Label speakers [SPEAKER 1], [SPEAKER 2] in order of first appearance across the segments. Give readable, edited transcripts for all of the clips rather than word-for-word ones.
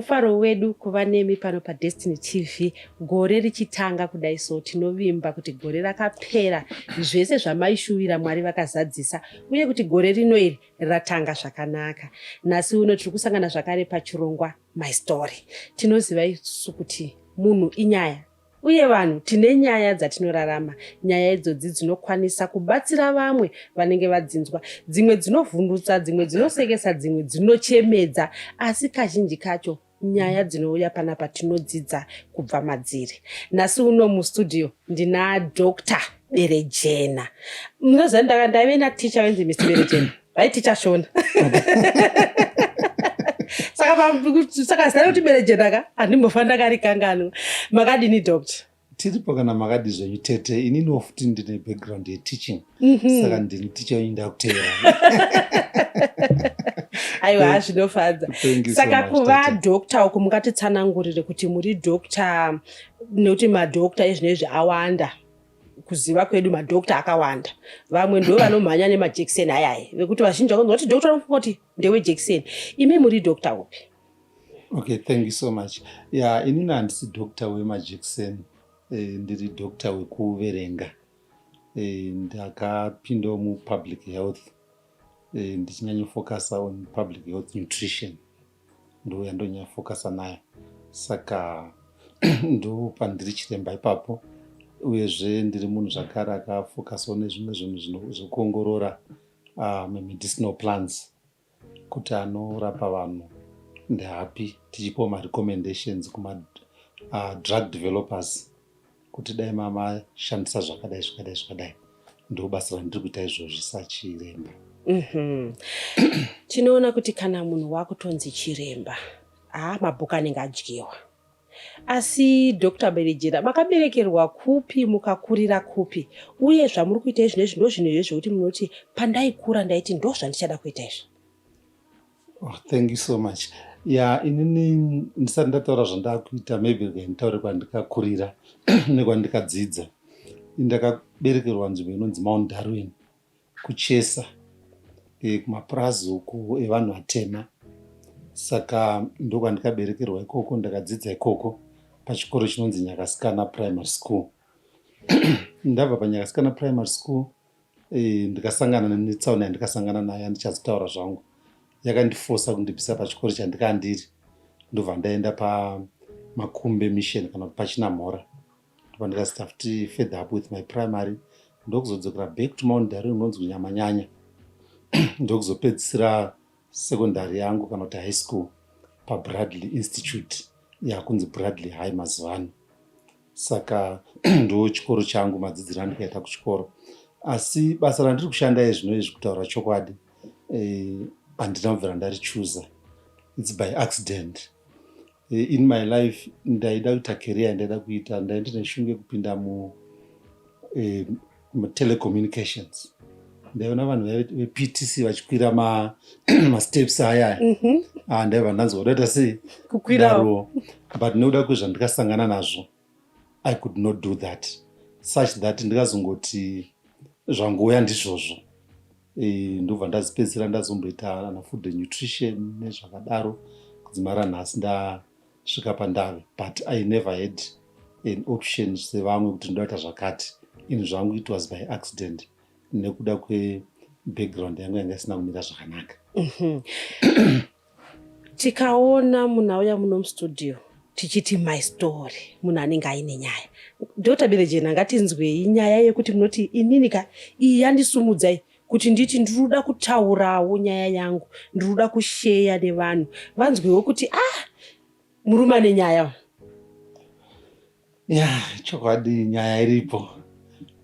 [SPEAKER 1] Mufaro wedu kuva nemi pano paDestiny TV gore richitanga kudai. So tinovimba kuti gore rakapera zvese zvamaishuvira Mwari vakazadzisa, uye kuti gore rino iri ratanga zvakanaka. Nhasi uno tiri kusangana zvakare pachirongwa My Story. Tinoziva isu kuti munhu inyaya, uye vanhu tine nyaya dzatinorarama. Nyaya idzodzi dzinokwanisa kubatsira vamwe vanenge vadzinzwa. Dzimwe dzinovhundutsa, dzimwe dzinosekesa, dzimwe dzinochemedza, asi kazhinji kacho nyaya dzinouya panapa tinodzidza kubva madziri. Nhasi uno mustudio ndina Dr Berejena. Munoziva, ndaive naticha venzi Mr Berejena, vaiticha Shona. Saka zita rekuti Berejena ka handimbofa ndakarikanganwa. Makadini, Doctor?
[SPEAKER 2] Tiripo kana makadi zvenyu, tete. Ininiwo futi ndine background yeteaching, saka ndini ticha wenyu, ndakuteera.
[SPEAKER 1] Aiwa, zvinofadza. Saka kuva doctor uku, mungatitsanangurire kuti muri doctor, nekuti madoctor ezvino izvi awanda. Kuziva kwedu madoctor akawanda, vamwe ndo vanomhanya nemajekiseni ayaya, vekuti vazhinji vakanzwa kuti doctor vanofunga kuti ndewejekiseni. Imi muri doctor upi?
[SPEAKER 2] Okay, thank you so much. Ya, inini handisi doctor wemajekiseni. Ndiri doctor wekuverenga. Ndakapindawo mupublic health, ndichinyanyofocusa on public health nutrition. Ndo yandonyanyofocusa nayo, saka ndo pandiri chiremba ipapo. Uyezve ndiri munhu zvakare akafocusawo nezvimwe zvinhu zvekuongorora mamedicinal plants, kuti anorapa vanhu ndeapi, tichipiwa marecommendations kuma-drug developers kuti dai mamashandisa zvakadai, zvakadai, zvakadai. Ndo basa randiri kuita izvozvi sachiremba.
[SPEAKER 1] Tinoona kuti kana munhu wakutonzi chiremba, haa, mabhuku anenge adyiwa. Asi Dr Berejena, makaberekerwa kupi, mukakurira kupi, uye zvamuri kuita izvi nezvi ndo zvinhu izvo zvekuti munoti pandaikura ndaiti ndo zvandichada kuita izvi?
[SPEAKER 2] Oh, thank you so much. Ya, inini ndisati ndataura zvandakuita, maybe regai nditaure kwandikakurira nekwandikadzidza. Ndakaberekerwa nzvimbo inonzi Mount Darwin, kuChesa, kumapurazi uku evanhu vatema. Saka ndokwandikaberekerwa ikoko. Ndakadzidza ikoko pachikoro chinonzi Nyakasikana Primary School. Ndabva paNyakasikana Primary School, ndikasangana netsaona yandikasangana nayo, yandichazotaura zvangu, yakandifosa kundibvisa pachikoro chandikanga ndiri. Ndobva ndaenda paMakumbe Mission, kana kuti paChinamhora. Ndobva futi further up with my primary, ndokuzodzokera back to Mount Darwin, unonzi kuNyamanyanya. Ndokuzopedzisira secondary yangu, kana kuti high school, paBradley Institute, yakunzi Bradley High mazuva ano. Saka ndo chikoro changu, madzidziro andikaita kuchikoro. Asi basa randiri kushanda izvino izvi, kutaura chokwadi, handina kubvira ndarichuza. It's by accident. In my life ndaida kuita career yandaida kuita, ndaindine shungu yekupinda mutelecommunications. Ndaiona vanhu vePTC vachikwira masteps ayaya. Ah, ndaibva ndanzwa kudaita sei.
[SPEAKER 1] Kukwirawo.
[SPEAKER 2] But nekuda kwezvandikasangana nazvo, I could not do that, such that ndikazongoti zvangouya ndizvozvo. Ndobva ndazipedzisira ndazomboita ana food and nutrition nezvakadaro, kudzimara nhasi ndasvika pandave. But I never had an option sevamwe kuti ndoita zvakati. Ini zvangu it was by accident, nekuda kwebackground yangu yanga isina kumira zvakanaka.
[SPEAKER 1] Tikaona munhu auya muno mustudio tichiti My Story, munhu anenge aine nyaya. Dr Berejena, ngatinzwei nyaya yekuti munoti inini ka iyi yandisumudzai kuti nditi ndinoda kutaurawo nyaya yangu, ndinoda kusheya nevanhu, vanzwewo kuti ah, murume ane nyaya.
[SPEAKER 2] Ya, chokwadi nyaya iripo.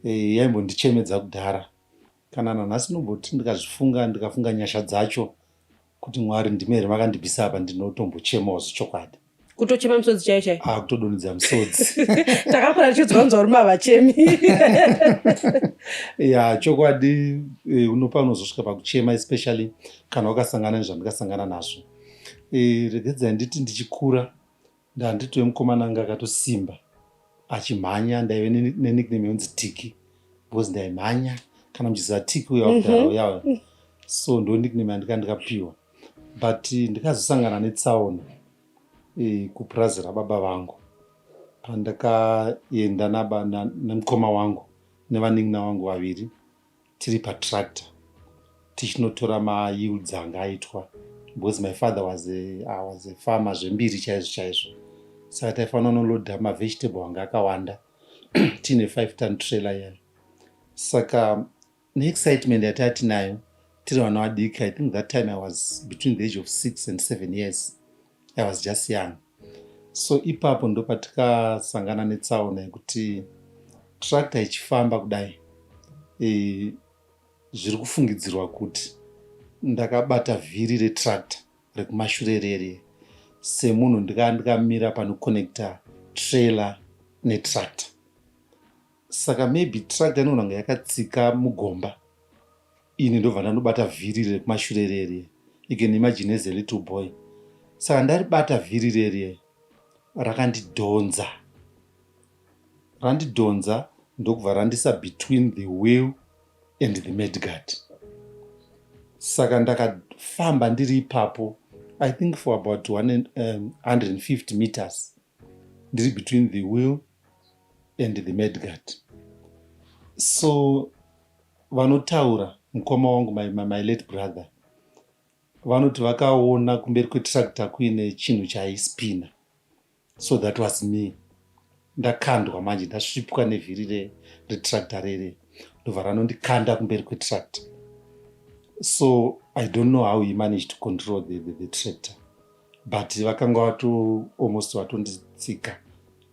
[SPEAKER 2] Yaimbondichemedza kudhara. Kana nanhasi nomboti ndikazvifunga, ndikafunga nyasha dzacho, kuti Mwari ndimi here makandibvisa apa, ndinotombochemawo zvechokwadi.
[SPEAKER 1] Kutochema misodzi chaiyo chaiyo?
[SPEAKER 2] Ah, kutodonhedza misodzi.
[SPEAKER 1] Takakura tichidzwa kunzwa varume havachemi.
[SPEAKER 2] Ya, chokwadi, unopa unozosvika pakuchema, especially kana wakasangana nezvandikasangana nazvo. Regedzai nditi ndichikura ndanditove mukomana anga akatosimba, achimhanya. Ndaive nenickname yonzi Tiki, because ndaimhanya. Kana muchiziva Tiki uya wakudhara uya, so ndo nickname yandika ndikapiwa. But ndikazosangana netsaona. Kupurazi rababa vangu, pandakaenda nemukoma wangu nevanin'ina vangu vaviri tiri patractor tichinotora mayields anga aitwa, because my father was a farmer zvembiri chaizvo chaizvo. Saka taifanira kunoloadha mavegetable anga akawanda tiine 5 ton trailer iyayo. Saka neexcitement yataiva tinayo tiri vana vadiki, I think that time I was between the age of 6 and 7 years, I was just young. So ipapo ndo patikasangana netsaona yekuti tractor ichifamba kudai, zviri kufungidzirwa kuti ndakabata vhiri retractor rekumashure rere semunhu ndikamira panoconnecta trailer netractor. Saka maybe tractor inogona kunge yakatsika mugomba, ini ndobva ndanobata vhiri rekumashure rere. You can imagine, as a little boy. Saka ndaribata vhiri rere, rakandidhonza, randidhonza, ndokubva randisa between the wheel and the mudguard. Saka ndakafamba ndiri ipapo, I think for about 150 meters, ndiri between the wheel and the mudguard. So vanotaura mukoma wangu, my late brother, vanoti vakaona kumberi kwetractor kuine chinhu chaispina. So that was me ndakandwa manje, ndasvipwa nevhiri retractor rere, ndobva ranondikanda kumberi kwetractor. So I don't know how he managed to control the tractor, but vakanga vato almost vatonditsika.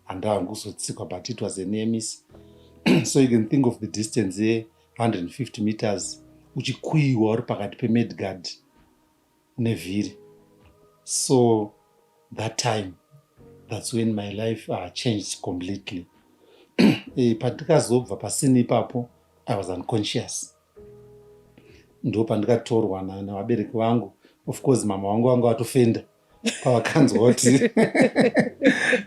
[SPEAKER 2] Handava kuzotsikwa, but it was a near miss. So you can think of the distance ye150 meters uchikuyiwa uri pakati pemudguard nevhiri. So that time, that's when my life changed completely. Pandikazobva pasini ipapo, I was unconscious. Ndo pandikatorwa navabereki vangu. Of course mama vangu vanga vatofenda pavakanzwa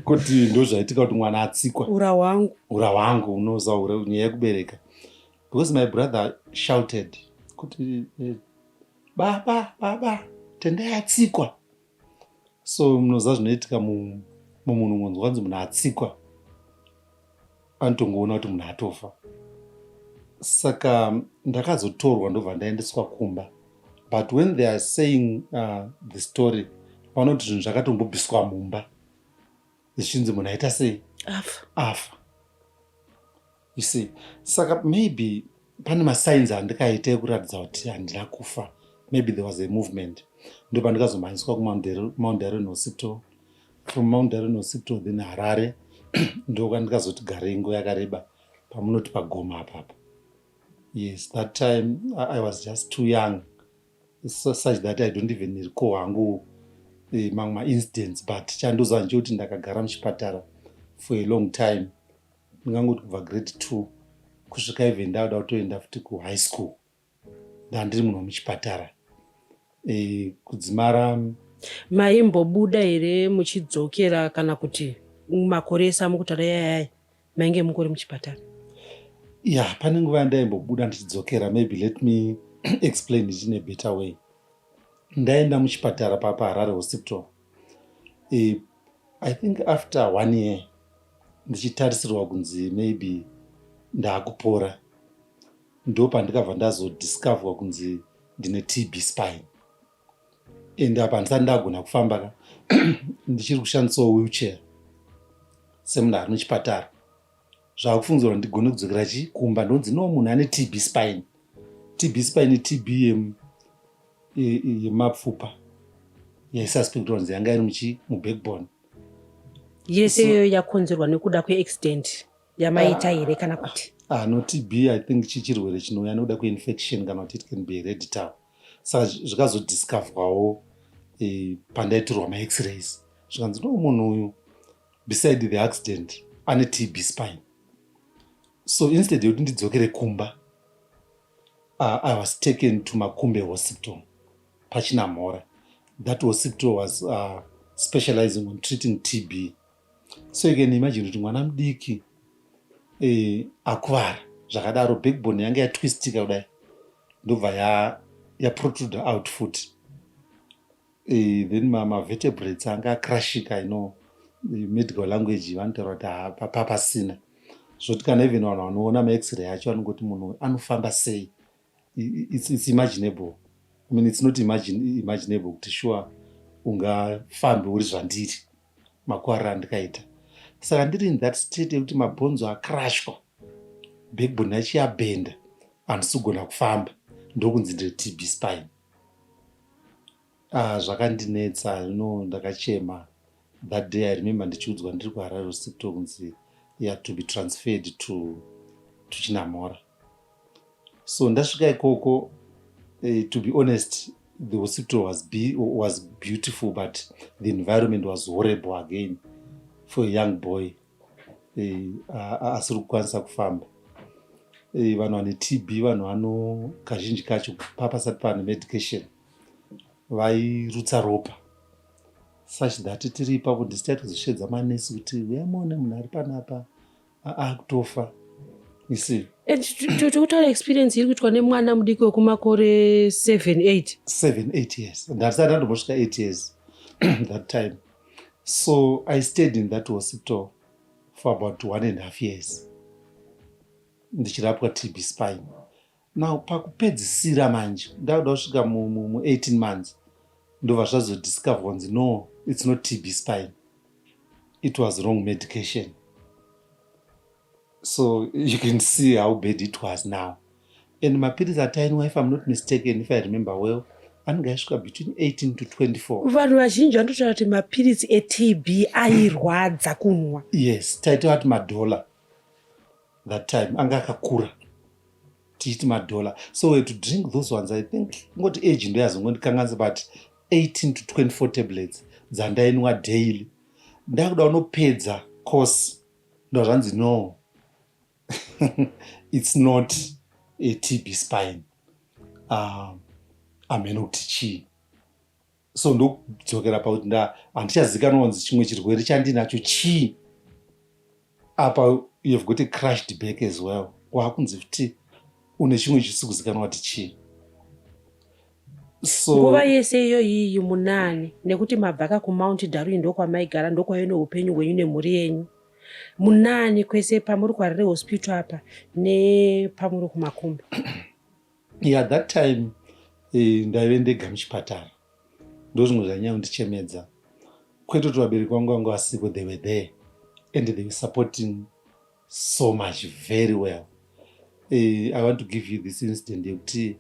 [SPEAKER 2] kuti ndo zvaitika, kuti mwana atsikwa.
[SPEAKER 1] Ura hwangu.
[SPEAKER 2] Ura hwangu, unoza nyaya yekubereka, because my brother shouted kuti, "Baba, baba, Tendai atsikwa." So munoziva zvinoitika mumunhu, ungonzwa kunzi munhu atsikwa, anotongoona kuti munhu atofa. Saka ndakazotorwa, ndobva ndaendeswa kumba. But when they are saying the story, vanoti zvinhu zvakatombobviswa mumba zvichinzi munhu aita sei?
[SPEAKER 1] Afa.
[SPEAKER 2] Afa, you see. Saka maybe pane masigns andikaita ekuratidza kuti handina kufa. Maybe there was a movement. Ndo pandikazomhanyiswa kuMount Darwin Hospital. From Mount Darwin Hospital, then Harare, ndokwandikazoti garei nguva yakareba pamunoti pagoma apapa. Yes, that time I was just too young, so such that I don't even recall hangu mamwe maincidents, but chandoziva ndechekuti ndakagara muchipatara for a long time. Ndingangoti kubva grade 2 kusvika even ndauda kutoenda futi kuhigh school, ndandiri munhu wemuchipatara kudzimara
[SPEAKER 1] Maimbobuda here muchidzokera, kana kuti makore ese amukutaura yayaya mainge mungori muchipatara?
[SPEAKER 2] Ya, pane nguva yandaimbobuda ndichidzokera. Maybe let me explain it in a better way. Ndaenda muchipatara paHarare Hospital, I think after one year ndichitarisirwa kunzi maybe ndaakupora, ndo pandikabva ndazodiscoverwa kunzi ndine TB spine. And apa handisati ndagona kufamba ka, ndichiri kushandisawo wheelchair semunhu ari muchipatara. Zvakufungidzirwa ndigone kudzokera chi kumba, ndonzi no, munhu ane TB spine. TB spine, TB yemapfupa yaisuspectwa kunzi yanga iri muchi mubackbone.
[SPEAKER 1] Yese iyoyo yakonzerwa nekuda kweaccident yamaita here, kana kuti?
[SPEAKER 2] Ah, no, TB, I think chichirwere chinouya nekuda kweinfection, kana kuti it can be hereditary. Saka zvikazodiscoverwawo pandaitorwa maX-rays, zvikanzi no, munhu uyu beside the accident ane TB spine. So instead yekuti ndidzokere kumba, I was taken to Makumbe Hospital paChinamhora. That hospital was specializing on treating TB. So you can imagine kuti mwana mudiki akuvara zvakadaro, backbone yanga yatwistika kudai, ndobva yaprotrude out futi. Then mavertebrates anga acrashika. Medical language vanotaura kuti hapapasina zvoti kana even vanhu vanoona maX-ray acho vanongoti munhu anofamba sei. It's imaginable, I mean, it's not imaginable kuti sure ungafambe uri zvandiri, makuvariro andikaita. Saka ndiri in that state yekuti mabhonzo acrashwa, backbone yacho yabhenda, handisi kugona kufamba, ndokunzi ndiri TB spine. Zvakandinetsa. Ndakachema that day. I remember ndichiudzwa ndiri kuHarare Hospital kunzi you to be transferred to Chinamhora. So ndasvika ikoko, to be honest, the hospital was beautiful, but the environment was horrible again for a young boy asiri kukwanisa kufamba. Vanhu vane TB, vanhu vano kazhinji kacho papasati pane medication, vairutsa ropa such that tiri ipapo ndisi taitozoshedza manesi kuti uyai muone munhu ari panapa akutofa, you see.
[SPEAKER 1] Tokutaura experience iri kuitwa nemwana mudiki wekumakore 7, 8.
[SPEAKER 2] 7, 8 years. Ndandisati ndandombosvika 8 years that time. So I stayed in that hospital for about 1.5 years ndichirapwa TB spine. Now pakupedzisira manje, ndakuda kusvika mu18 months, ndobva zvazodiscover kunzi no, it's not TB spine, it was wrong medication. So you can see how bad it was now. And mapirisi atainwa, if I'm not mistaken, if I remember well, anenge aisvika between 18 to 24.
[SPEAKER 1] Vanhu vazhinji vanotaura kuti mapirisi eTB airwadza kunwa.
[SPEAKER 2] Yes, taita vati madhola that time, anga akakura, tichiti madhola. So we to drink those ones. I think ngoti age ndo yazongondikanganisa, but 18 to 24 tablets dzandainwa daily. Ndakuda unopedza course, ndo zvanzi no, it's not a TB spine, hameno kuti chii. So ndokudzokera pakuti nda handichazikanwa kunzi chimwe chirwere chandinacho chii. Apa you've got a crushed back as well, waakunzi futi une chimwe chisi kuzikanwa kuti chii. So
[SPEAKER 1] nguva yese iyoyiyi munani nekuti mabvaka kuMount Darwin, ndokwamaigara, ndokwaive neupenyu hwenyu nemhuri yenyu, munani kwese pamuri kuHarare Hospital apa nepamuri kuMakumbe?
[SPEAKER 2] Yeah, that time ndaive ndega muchipatara. Ndo zvimwe zvanyanya kundichemedza, kwete kuti vabereki vangu vanga vasiko. They were there and they were supporting so much, very well. I want to give you this incident yekuti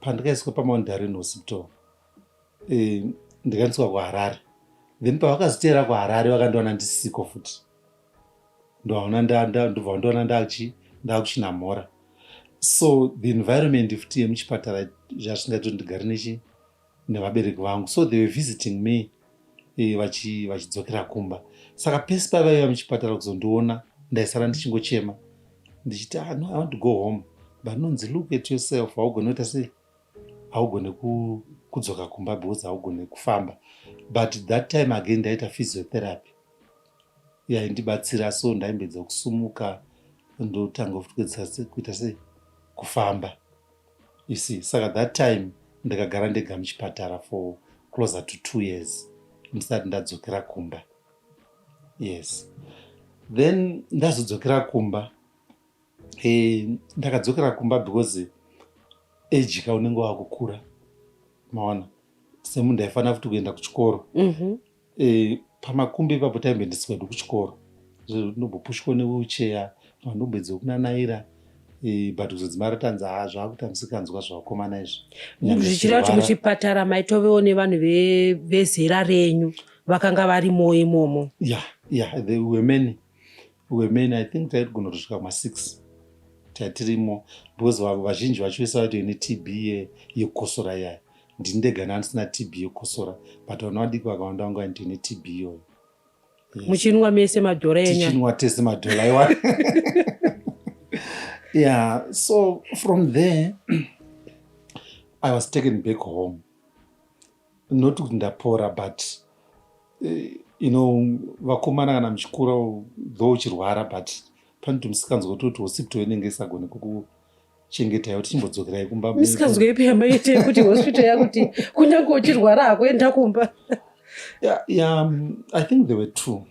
[SPEAKER 2] pandakaiswa paMount Darwin Hospital, ndikaendeswa kuHarare. Then pavakazoteera kuHarare, vakandiwana ndisiko futi. Ndobva ndoona ndakuChinamhora. So the environment futi yemuchipatara zvazvingaiti kuti ndigare nechi nevabereki vangu. So they were visiting me vachidzokera kumba. Saka pese pavaiva muchipatara kuzondiona, ndaisara ndichingochema ndichiti, "Ah, no, I want to go home." But nonzi, "Look at yourself, haugone kuita sei, haugone kudzoka kumba because haugone kufamba." But that time again ndaita physiotherapy yaindibatsira, so ndaimbedza kusumuka, ndotanga futi kuita sei, kufamba, you see. Saka that time ndakagara ndega muchipatara for closer to 2 years ndisati ndadzokera kumba. Yes, then ndazodzokera kumba, ndakadzokera kumba because age ka, unenge wakukura, maona, semunhu ndaifanira futi kuenda kuchikoro. Pamakumbi ipapo taimboendeswa hedu kuchikoro, ndombopushwa newheelchair, vandombedza kunanaira, but kuzodzimara tanzi ha, zvakuita musikanzwa zvavakomana izvi.
[SPEAKER 1] Nyangwe Zvichireva kuti
[SPEAKER 2] zvirwara.
[SPEAKER 1] Muchipatara maitovewo nevanhu vezera renyu vakanga varimo imomo?
[SPEAKER 2] Yeah, there were many, were many. I think taigona kutosvika kuma6 tatirimo, because vazhinji vacho vese vaitoine TB yekukosora iyaya. Ndini ndega ndandisina TB yekukosora, but vana vadiki vakawanda vanga vaitoine TB iyoyo. Yes.
[SPEAKER 1] Muchinwa mese madhora enyu?
[SPEAKER 2] Tichinwa tese madhola iwa. Yeah, so from there I was taken back home, not kuti ndapora, but vakomana kana muchikura, though uchirwara, but pane kuti musikanzwa kutoti hospital inenge isagone kuku Chengetai kuti chimbodzokerai kumba.
[SPEAKER 1] Misikanzwa ipi yamaite yekuti hospital yakuti kunyange uchirwara hakuenda kumba?
[SPEAKER 2] Yeah, I think there were two.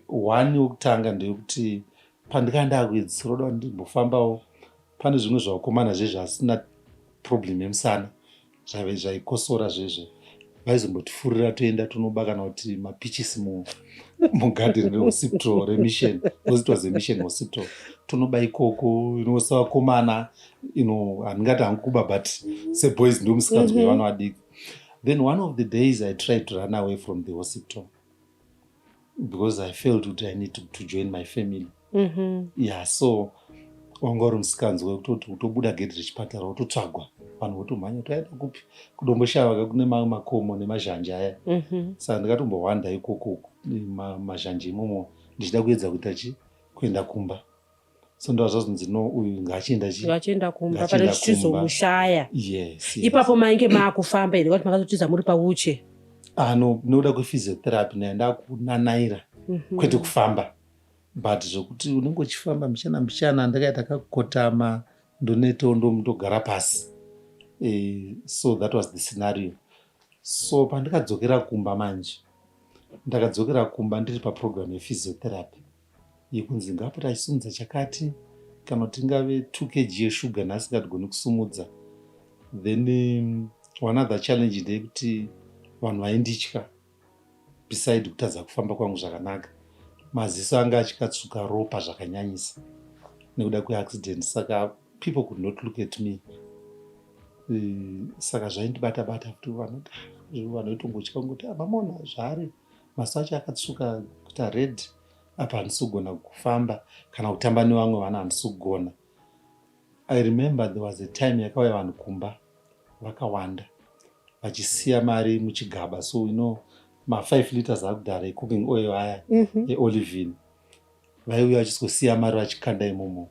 [SPEAKER 2] One yokutanga ndeyekuti pandikanga ndakuedzisira kuda ndimbofambawo, pane zvimwe zvakomana zvezvo asina problem yemusana, zvave zvaikosora zvezvo, vaizombotifurira toenda tonoba kana kuti mapichisi mugadheni rehospital remission, because it was a mission hospital. Tonoba ikoko inosa vakomana ino, handingati hangu kuba, but seboys ndo musikanzwa yevana vadiki. Then one of the days I tried to run away from the hospital because I felt kuti I need to join my family. Yeah, so wanga uri musikanzwa wekutoti utobuda gedhi rechipatara, wototsvagwa, vanhu votomhanya, toenda kupi? KuDomboshava kune makomo nemazhanje aya. Saka ndikatombohwanda ikoko mazhanje imomo, ndichida kuedza kuita chi kuenda kumba. So ndova zvazonzi, "No, uyu ngaachienda chi
[SPEAKER 1] Vachienda kumba."
[SPEAKER 2] Ngachienda.
[SPEAKER 1] Pane tichizomushaya.
[SPEAKER 2] Yes.
[SPEAKER 1] Ipapo mainge maakufamba here, kuti makazotiza muri pauche?
[SPEAKER 2] Ah, no, nokuda kwephysiotherapy ndaenda kunanaira, kwete kufamba, but zvokuti unenge uchifamba mbichana mbichana, ndakaita kakukotama, ndonetawo, ndogara pasi. So that was the scenario. So pandikadzokera kumba manje, ndakadzokera kumba ndiri paprogram yephysiotherapy yekunzi ngapota achisimudza chakati, kana kuti ingave 2 kg yeshuga nhasi ngatigoni kusumudza. Then one other challenge ndeyekuti vanhu vainditya. Beside kutadza kufamba kwangu zvakanaka, maziso anga achikatsuka ropa zvakanyanyisa nekuda kweaccident, saka people could not look at me. Saka zvaindibata bata futi. Vanhu vaitongotya kungoti, "Ah, mamona zvaari, maziso acho akatsuka kuita red apa, handisi kugona kufamba kana kutamba nevamwe vana, handisi kugona." I remember there was a time yakauya vanhu kumba vakawanda vachisiya mari muchigaba. So ma5 liters akudhara ecooking oil aya eOlivine, vaiuya vachizosiya mari vachikanda imomo,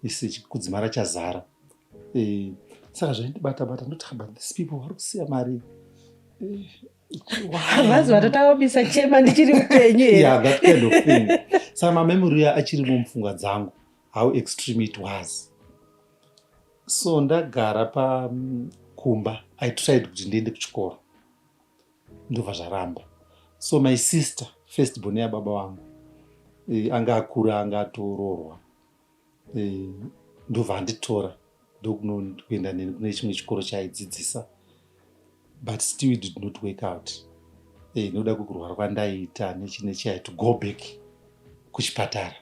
[SPEAKER 2] isi kudzimara chazara. Saka zvaindibata bata, ndoti, "Ah, but these people vari kusiya mari."
[SPEAKER 1] Havazi vatatanga chema ndichiri mupenyu here?
[SPEAKER 2] Yeah, that kind of thing. Saka mamemory uya achirimo mupfungwa dzangu, how extreme it was. So ndagara pakumba, I tried kuti ndiende kuchikoro, ndobva zvaramba. So my sister, first born yababa vangu, anga akura, anga atoroorwa, ndobva anditora, ndokuenda neni kune chimwe chikoro chaaidzidzisa, but still it did not work out nekuda kwekurwara kwandaiita nechi nechi. I to go back kuchipatara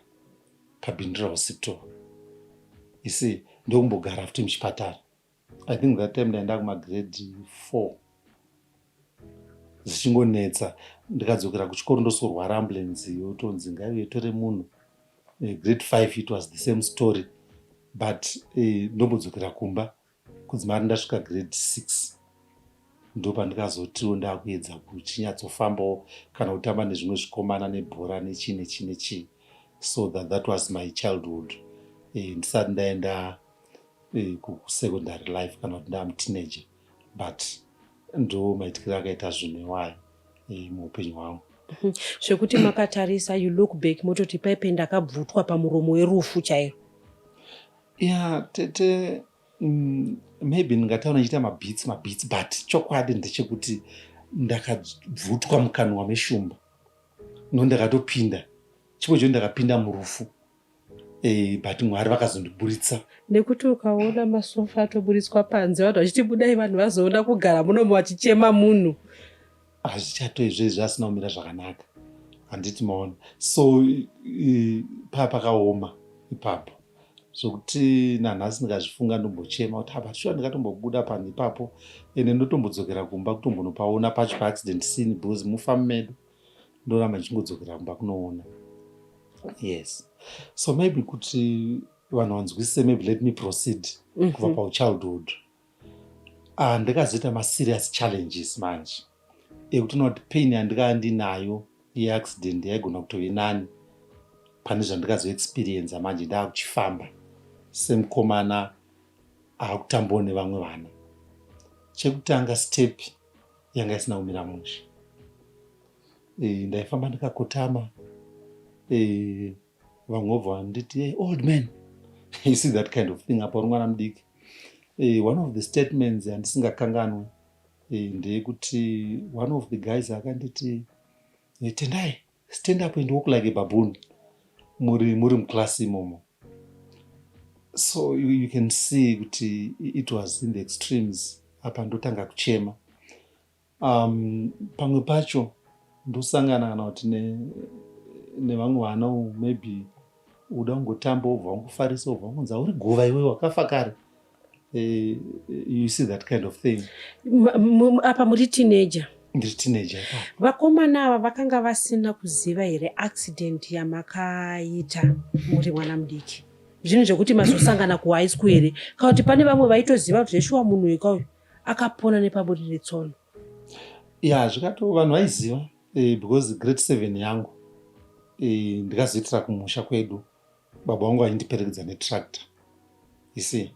[SPEAKER 2] paBindura Hospital isi, ndokumbogara futi muchipatara. I think that time ndaenda kumagrade 4, zvichingonetsa. Ndikadzokera kuchikoro, ndosorwara, ambulance yotonzi ngaiuye itore munhu. Grade 5 it was the same story, but ndombodzokera kumba kudzimara ndasvika grade 6, ndopandikazotiwo ndakuedza kuchinyatsofambawo kana kutamba nezvimwe zvikomana nebhora nechii nechii nechii. So that was my childhood, ndisati ndaenda kusecondary life kana kuti ndamuteenager, but ndo maitikiro akaita zvinhu iwayo muupenyu hwangu.
[SPEAKER 1] Zvekuti makatarisa, you look back, mototi paipe ndakabvutwa pamuromo werufu chairo.
[SPEAKER 2] Ya, tete, maybe ndingataura ndichiita mabits mabits, but chokwadi ndechekuti ndakabvutwa mukanwa meshumba, no, ndakatopinda chipo cho, ndakapinda murufu, but Mwari vakazondiburitsa.
[SPEAKER 1] Nekuti ukaona masofa atoburitswa panze, vanhu vachiti budai, vanhu vazoona kugara munomo vachichema munhu.
[SPEAKER 2] Hazvichato izvezvi asina kumira zvakanaka, handiti maona? So paa pakaoma ipapo zvokuti nanhasi ndikazvifunga ndombochema kuti apa shuwa ndikatombobuda panhu ipapo, ende ndotombodzokera kumba kutombonopaona pacho paaccident scene, because mufamu medu ndoramba ndichingodzokera kumba kunoona. Yes, so maybe kuti vanhu vanzwisise, maybe let me proceed kubva pauchildhood. Ndikazoita maserious challenges manje ekuti unoona kuti pain yandikava ndinayo yeaccident yaigona kutove nani pane zvandikazoexperienza manje ndaakuchifamba semukomana akutambawo nevamwe vana. Chekutanga, step yanga isina kumira mushe. Ndaifamba ndakakotama, vamwe vobva vanditi, "Hey, old man." You see that kind of thing. Apa uri mwana mudiki. One of the statements yandisingakanganwe ndeyekuti one of the guys akanditi, "Tendai, stand up and walk like a baboon," muri muclass imomo. So you can see kuti it was in the extremes. Apa ndotanga kuchema. Pamwe pacho ndosangana kana kuti nevamwe vana, maybe uda kungotamba, wobva wangofarisa, wobva wangonzi, "Uri guva iwe, wakafa kare." You see that kind of thing.
[SPEAKER 1] Apa muri teenager?
[SPEAKER 2] Ndiri teenager.
[SPEAKER 1] Vakomana ava vakanga vasina kuziva here accident yamakaita muri mwana mudiki? Zvinhu zvekuti mazosangana kuhigh school here, kana kuti pane vamwe vaitoziva kuti zveshuwa munhu wekauyu akapona nepaburi retsono?
[SPEAKER 2] Ya, zvikato vanhu vaiziva, because grade 7 yangu ndikazoitira kumusha kwedu. Baba vangu vaindiperekedza netractor. You see,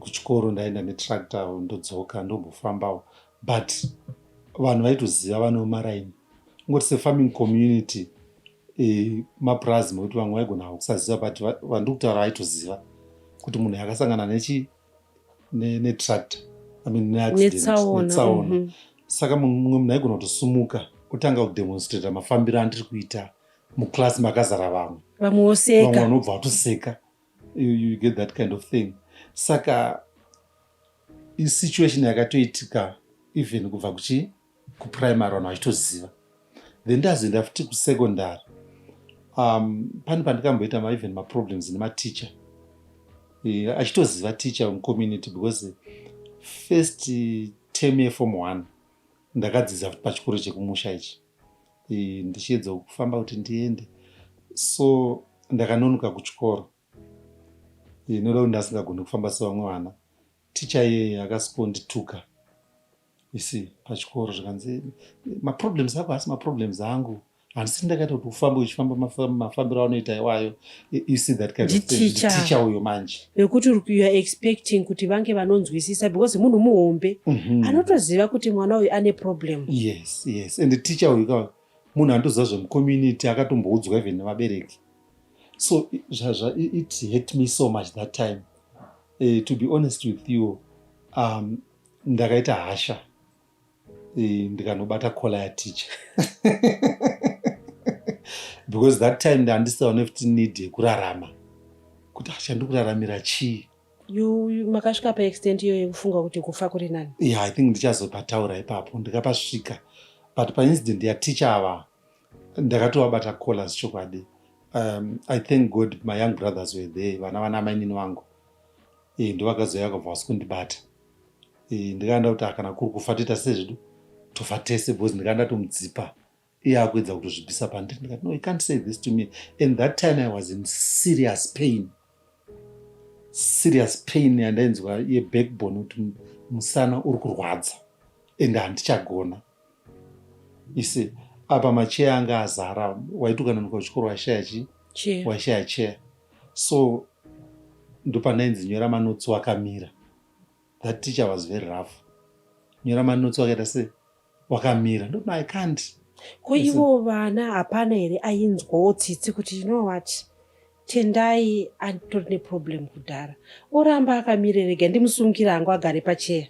[SPEAKER 2] kuchikoro ndaenda netractor, ndodzoka, ndombofambawo, but vanhu vaitoziva vanomaraini. Ungoti sefarming community, mapurazi mekuti vamwe vaigona kusaziva, but vandiri kutaura vaitoziva kuti munhu akasangana nechi netractor, I mean, neaccident.
[SPEAKER 1] Netsaona.
[SPEAKER 2] Netsaona. Saka mumwe munhu aigona kutosumuka otanga kudemonstrata mafambiro andiri kuita muclass makazara vamwe.
[SPEAKER 1] Vamwe
[SPEAKER 2] vamwe
[SPEAKER 1] voseka.
[SPEAKER 2] Vanobva vatoseka. You get that kind of thing. Saka isituation yakatoitika even kubva kuchi kuprimary, vanhu vachitoziva. Then ndazoenda futi kusecondary. Pane pandikamboita even maproblems nematicha, achitoziva teacher mucommunity, because first term yeform 1 ndakadzidza futi pachikoro chekumusha ichi, ndichiedza kufamba kuti ndiende. So ndakanonoka kuchikoro, noda kuti ndasingagoni kufamba sevamwe vana. Ticha iyeye akasingondituka isi pachikoro, zvikanzi, "Maproblems ako haasi maproblems angu. Handisi ndakaita kuti ufambe uchifamba mafambiro aunoita iwayo." You see that kind of thing.
[SPEAKER 1] Nditicha.
[SPEAKER 2] Nditicha uyo manje.
[SPEAKER 1] Vekuti you are expecting kuti vange vanonzwisisa, because munhu muhombe anotoziva kuti mwana uyu ane problem.
[SPEAKER 2] Yes, and teacher uyu ka munhu anotoziva zvemucommunity, akatomboudzwa even nevabereki. So it hurt me so much that time. To be honest with you, ndakaita hasha, ndikanobata collar yaticha, because that time ndandisaone futi need yekurarama, kuti achandiri kuraramira chii.
[SPEAKER 1] Makasvika paextent iyoyo yekufunga kuti kufa kuri nani?
[SPEAKER 2] Yeah, I think ndichazopataura ipapo ndikapasvika, but paincident yaticha ava ndakatovabata collars chokwadi. I thank God my young brothers were there, vana vana mainini vangu, ndovakazoya vakabva vasi kundibata. Ndikaenda kuti, "Ah, kana kuri kufa toita sezvedu, tofa tese," because ndikaenda tomudzipa, iye akuedza kutozvibvisa pandiri. Ndikati, "No, you can't say this to me." And that time I was in serious pain, serious pain yandainzwa yebackbone, kuti musana uri kurwadza and handichagona. Isi apa macheya anga azara, waiti ukanonoka kuchikoro washaya chi
[SPEAKER 1] Chair.
[SPEAKER 2] Washaya chair. So ndopandainzi, "Nyora manotes wakamira." That teacher was very rough. "Nyora manotes wakaita se wakamira." Ndoti, "No, I can't."
[SPEAKER 1] Ko ivo vana hapana here ainzwawo tsitsi kuti, you know what, Tendai atori neproblem kudhara, oramba akamire, rega ndimusungire hangu agare pacheya?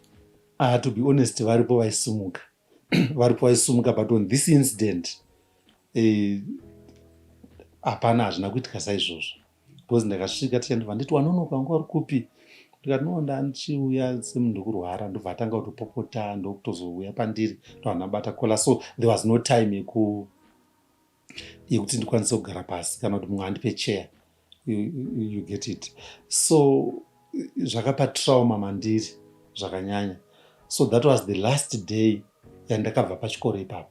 [SPEAKER 2] To be honest, varipo vaisumuka, varipo vaisumuka, but on this incident, hapana, hazvina kuitika saizvozvo, because ndakasvika tichandobva nditi, "Wanonoka, wanga uri kupi?" Ndikati, "No, ndandichiuya semunhu ndikurwara." Ndobva atanga kutopopota, ndokutozouya pandiri, ndohanabata collar. So there was no time yekuti ndikwanise kugara pasi kana kuti mumwe andipe chair. You get it? So zvakapa trauma mandiri zvakanyanya. So that was the last day yandakabva pachikoro ipapo.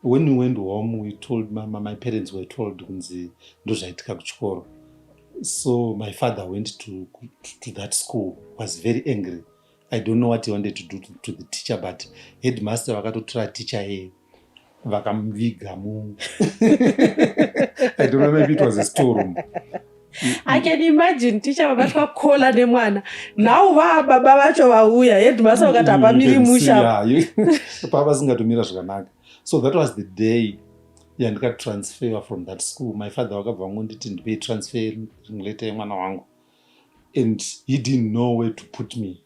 [SPEAKER 2] When we went home, we told my parents were told kunzi ndozvaitika kuchikoro. So my father went to that school, was very angry. I don't know what he wanted to do to the teacher, but headmaster vakatotora teacher yeye vakamuviga mu, I don't know, maybe it was a storeroom.
[SPEAKER 1] I can imagine ticha vabatwa collar nemwana. Nhau vaa baba vacho vauya, headmaster vakati hapamiri musha.
[SPEAKER 2] Pavasingatomira zvakanaka. So that was the day. Yandikatransferwa from that school, my father vakabva vangonditi, "Ndipei transfer letter yemwana wangu," and he didn't know where to put me,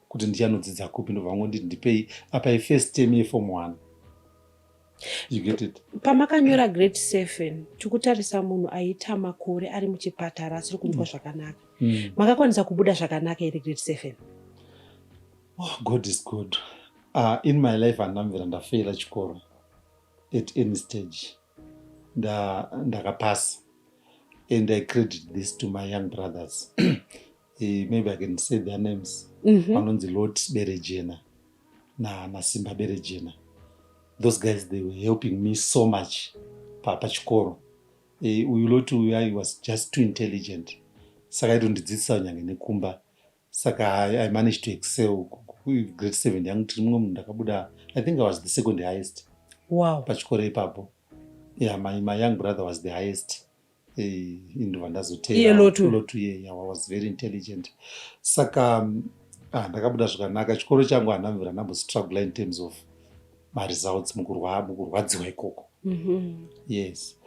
[SPEAKER 2] kuti ndichanodzidza kupi. Ndobva vangonditi, "Ndipei apa ifirst term yeform one." You get it?
[SPEAKER 1] Pamakanyora grade 7, tikutarisa munhu aita makore ari muchipatara asiri kunzwa zvakanaka. Makakwanisa kubuda zvakanaka here grade 7?
[SPEAKER 2] Oh, God is good. In my life handambvira ndafeila chikoro at any stage. Ndakapasa, and I credit this to my young brothers. Maybe I can say their names. Vanonzi Lot Berejena naSimba Berejena. Those guys, they were helping me so much pachikoro. Uyu Lot uyu, I was just too intelligent, saka aitondidzidzisa nyange nekumba. Saka I managed to excel grade 7 yangu. Tiri mumwe munhu ndakabuda, I think I was the second highest pachikoro ipapo. Yeah, my young brother was the highest. Indobva ndazotera.
[SPEAKER 1] Iye Lotu?
[SPEAKER 2] Lotu, yeah, was very intelligent. Saka ndakabuda zvakanaka chikoro changu. Handambvira ndambostruggle in terms of maresults mukurwadziwa ikoko. Yes,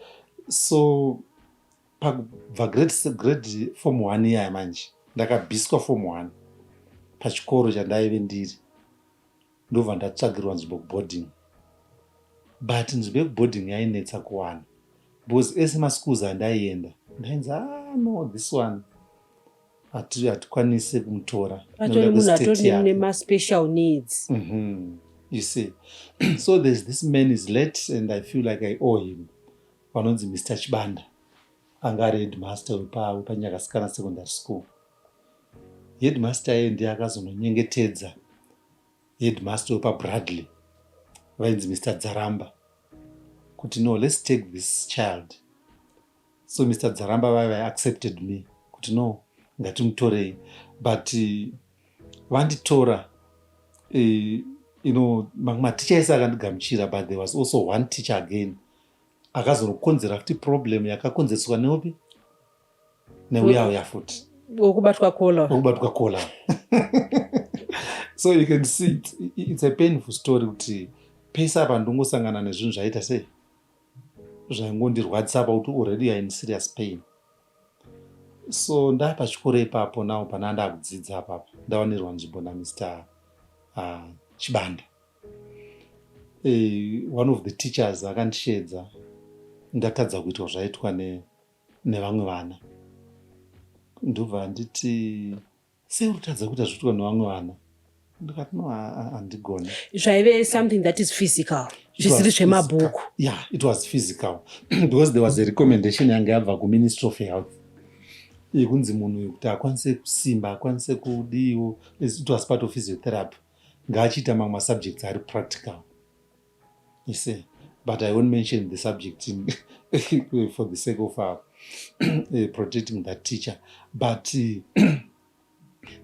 [SPEAKER 2] so pakubva grade form one iyaya manje, ndakabviswa form one pachikoro chandaive ndiri, ndobva ndatsvagirwa nzvimbo kuboarding. But nzvimbo yekuboarding yainetsa kuwana because ese maschools andaienda ndainzi, "Ah, no, this one hatikwanisi kumutora."
[SPEAKER 1] Atori munhu atori nemaspecial needs.
[SPEAKER 2] You see, so there's this man is late and I feel like I owe him, vanonzi Mr Chibanda, anga ari headmaster wepaNyakasikana Secondary School. Headmaster iye ndiye akazononyengetedza headmaster wepaBradley, vainzi Mr Dzaramba, kuti, "No, let's take this child." So Mr Dzaramba vaiva accepted me kuti, "No, ngatimutorei." But vanditora, mamwe maticha ese akandigamuchira, but there was also one teacher again akazonokonzera futi problem yakakonzereswa neupi neuya uya futi.
[SPEAKER 1] Wekubatwa kola.
[SPEAKER 2] Wekubatwa kola. So you can see it's a painful story kuti pese apa ndongosangana nezvinhu zvaita sei, zvaingondirwadzisa pakuti already you are in serious pain. So ndapachikoro ipapo nawo pana ndakudzidza apapo, ndawanirwa nzvimbo naMr Chibanda. One of the teachers akandishedza ndatadza kuitwa zvaitwa nevamwe vana. Ndobva nditi, "Sei uri kutadza kuita zvoitwa nevamwe vana?" Ndikati, "No, handigoni."
[SPEAKER 1] Zvaive something that is physical, zvisiri zvemabhuku?
[SPEAKER 2] Yeah, it was physical because there was a recommendation yanga yabva kuMinistry of Health yekunzi munhu uyu kuti akwanise kusimba, akwanise kudiwo, it was part of physiotherapy, ngaachiita mamwe masubjects ari practical, you see. But I won't mention the subject for the sake of protecting that teacher. But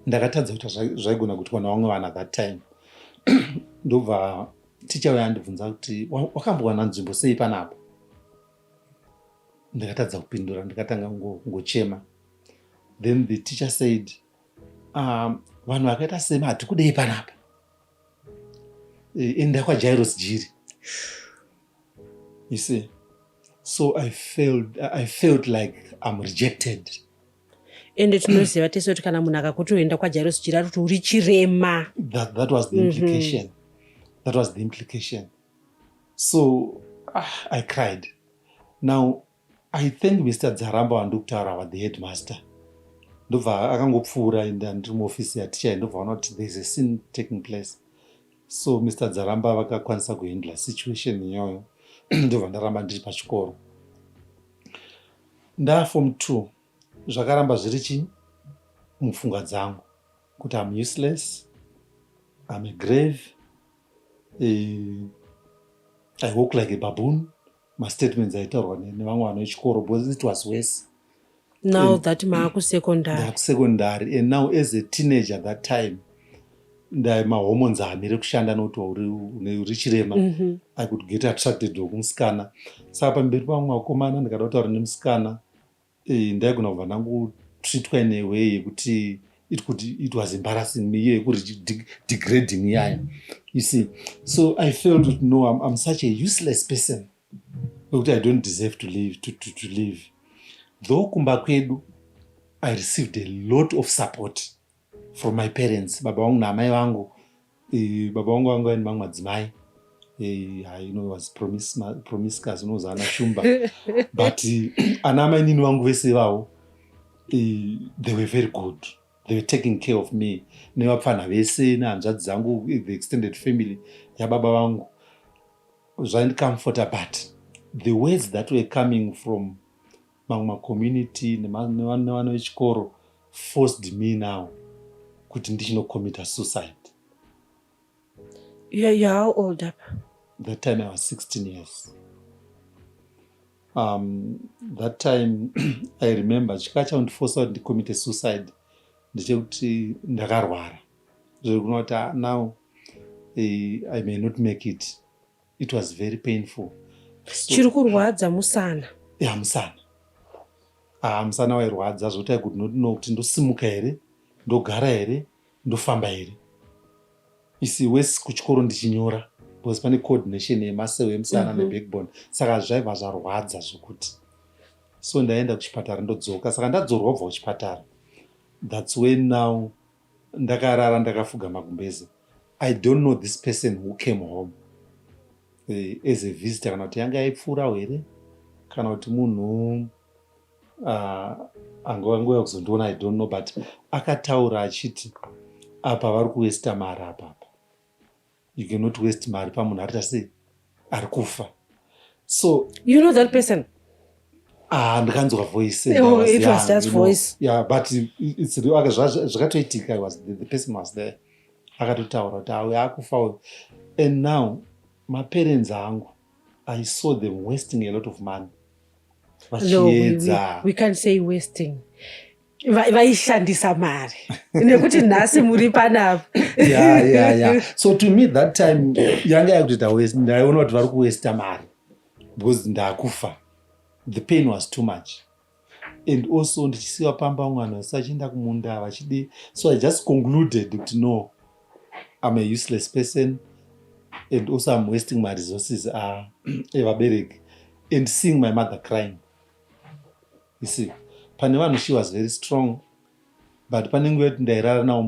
[SPEAKER 2] ndakatadza kuita zvaigona kuitwa navamwe vanhu at that time. Ndobva ticha uyo andibvunza kuti, "Wakambowana nzvimbo sei panapa?" Ndakatadza kupindura, ndikatanga kungochema. Then the teacher said, "Vanhu vakaita sema hatikudei panapa. Enda kwaJairos Jiri." You see, so I felt like I'm rejected.
[SPEAKER 1] Ende tinoziva tese kuti kana munhu akakuti kwaJairos Jiri, ari kuti uri chirema.
[SPEAKER 2] That was the implication. That was the implication. So I cried. Now I think Mr Dzaramba wandikutaura wa the headmaster, ndobva akangopfuura ende ndiri muofisi yaticha, ndobva vaona kuti there is a scene taking place. So Mr Dzaramba vakakwanisa kuhandla situation iyoyo. Ndobva ndaramba ndiri pachikoro. Ndaform two, zvakaramba zviri chii mupfungwa dzangu kuti I'm useless, I'm a grave, I walk like a baboon, mastatements aitaurwa nevamwe vanhu vechikoro, because it was worse.
[SPEAKER 1] Now that maakusecondary.
[SPEAKER 2] Ndakusecondary, and now as a teenager at that time, mahormones haamire kushanda nokuti uri chirema. I could get attracted kumusikana. Saka pamberi pamwe vakomana ndikada kutaura nemusikana, ndaigona kubva ndangotreatwa in a way yekuti it was embarrassing me, iye yekudegrading iyaya, you see. So I felt kuti, no, I'm such a useless person. Wekuti I don't deserve to live, to live. Though kumba kwedu I received a lot of support from my parents, baba vangu naamai vangu. Baba vangu vanga vaine mamwe madzimai. Was promiscuous, unozi ana shumba, but ana amainini vangu vese ivavo, they were very good. They were taking care of me nevapfanha vese nehanzvadzi dzangu, the extended family yababa vangu. Zvaindicomforta, but the words that were coming from mamwe macommunity nevana vechikoro forced me now kuti ndichinocommita suicide.
[SPEAKER 1] You're how old up?
[SPEAKER 2] That time I was 16 years. That time I remember chika chaundiforca kuti ndicommite suicide ndechekuti ndakarwara zvekuna kuti, "Ah, now I may not make it." It was very painful.
[SPEAKER 1] So, chiri kurwadza musana?
[SPEAKER 2] Ya, musana. Ah, musana wairwadza zvokuti I could not know kuti ndosimuka here, ndogara here, ndofamba here. Isi wesi kuchikoro ndichinyora because pane coordination yemaseo emusana nebackbone, saka zvaibva zvarwadza zvokuti so ndaenda kuchipatara, ndodzoka. Saka ndadzorwa kubva kuchipatara, that's when now ndakarara ndakafuga magumbeze. I don't know this person who came home as a visitor, kana kuti yanga yaipfuurawo here, kana kuti munhu angauya kuzondiona, I don't know. But akataura achiti, "Apa vari kuwesta mari apapa. You cannot waste mari pamunhu ari tasei, ari kufa." So
[SPEAKER 1] You know that person?
[SPEAKER 2] Ah, ndikanzwa voice.
[SPEAKER 1] Oh, it was just voice.
[SPEAKER 2] Yeah, but it's zvakatoitika. The person was there, akatotaura kuti auya akufa uyu. And now maparents angu, I saw them wasting a lot of money.
[SPEAKER 1] No, we can't say wasting. Vaishandisa mari nekuti nhasi muri panapa.
[SPEAKER 2] Yeah, so to me that time yanga yakutoita waste. Ndaiona kuti vari kuwasta mari because ndakufa. The pain was too much, and also ndichisiwa pamba, vamwe vanhu vasi vachienda kumunda vachidi. So I just concluded kuti no, I'm a useless person and also I'm wasting my resources evabereki. And seeing my mother crying, you see, pane vanhu she was very strong, but pane nguva yekuti ndairara nawo.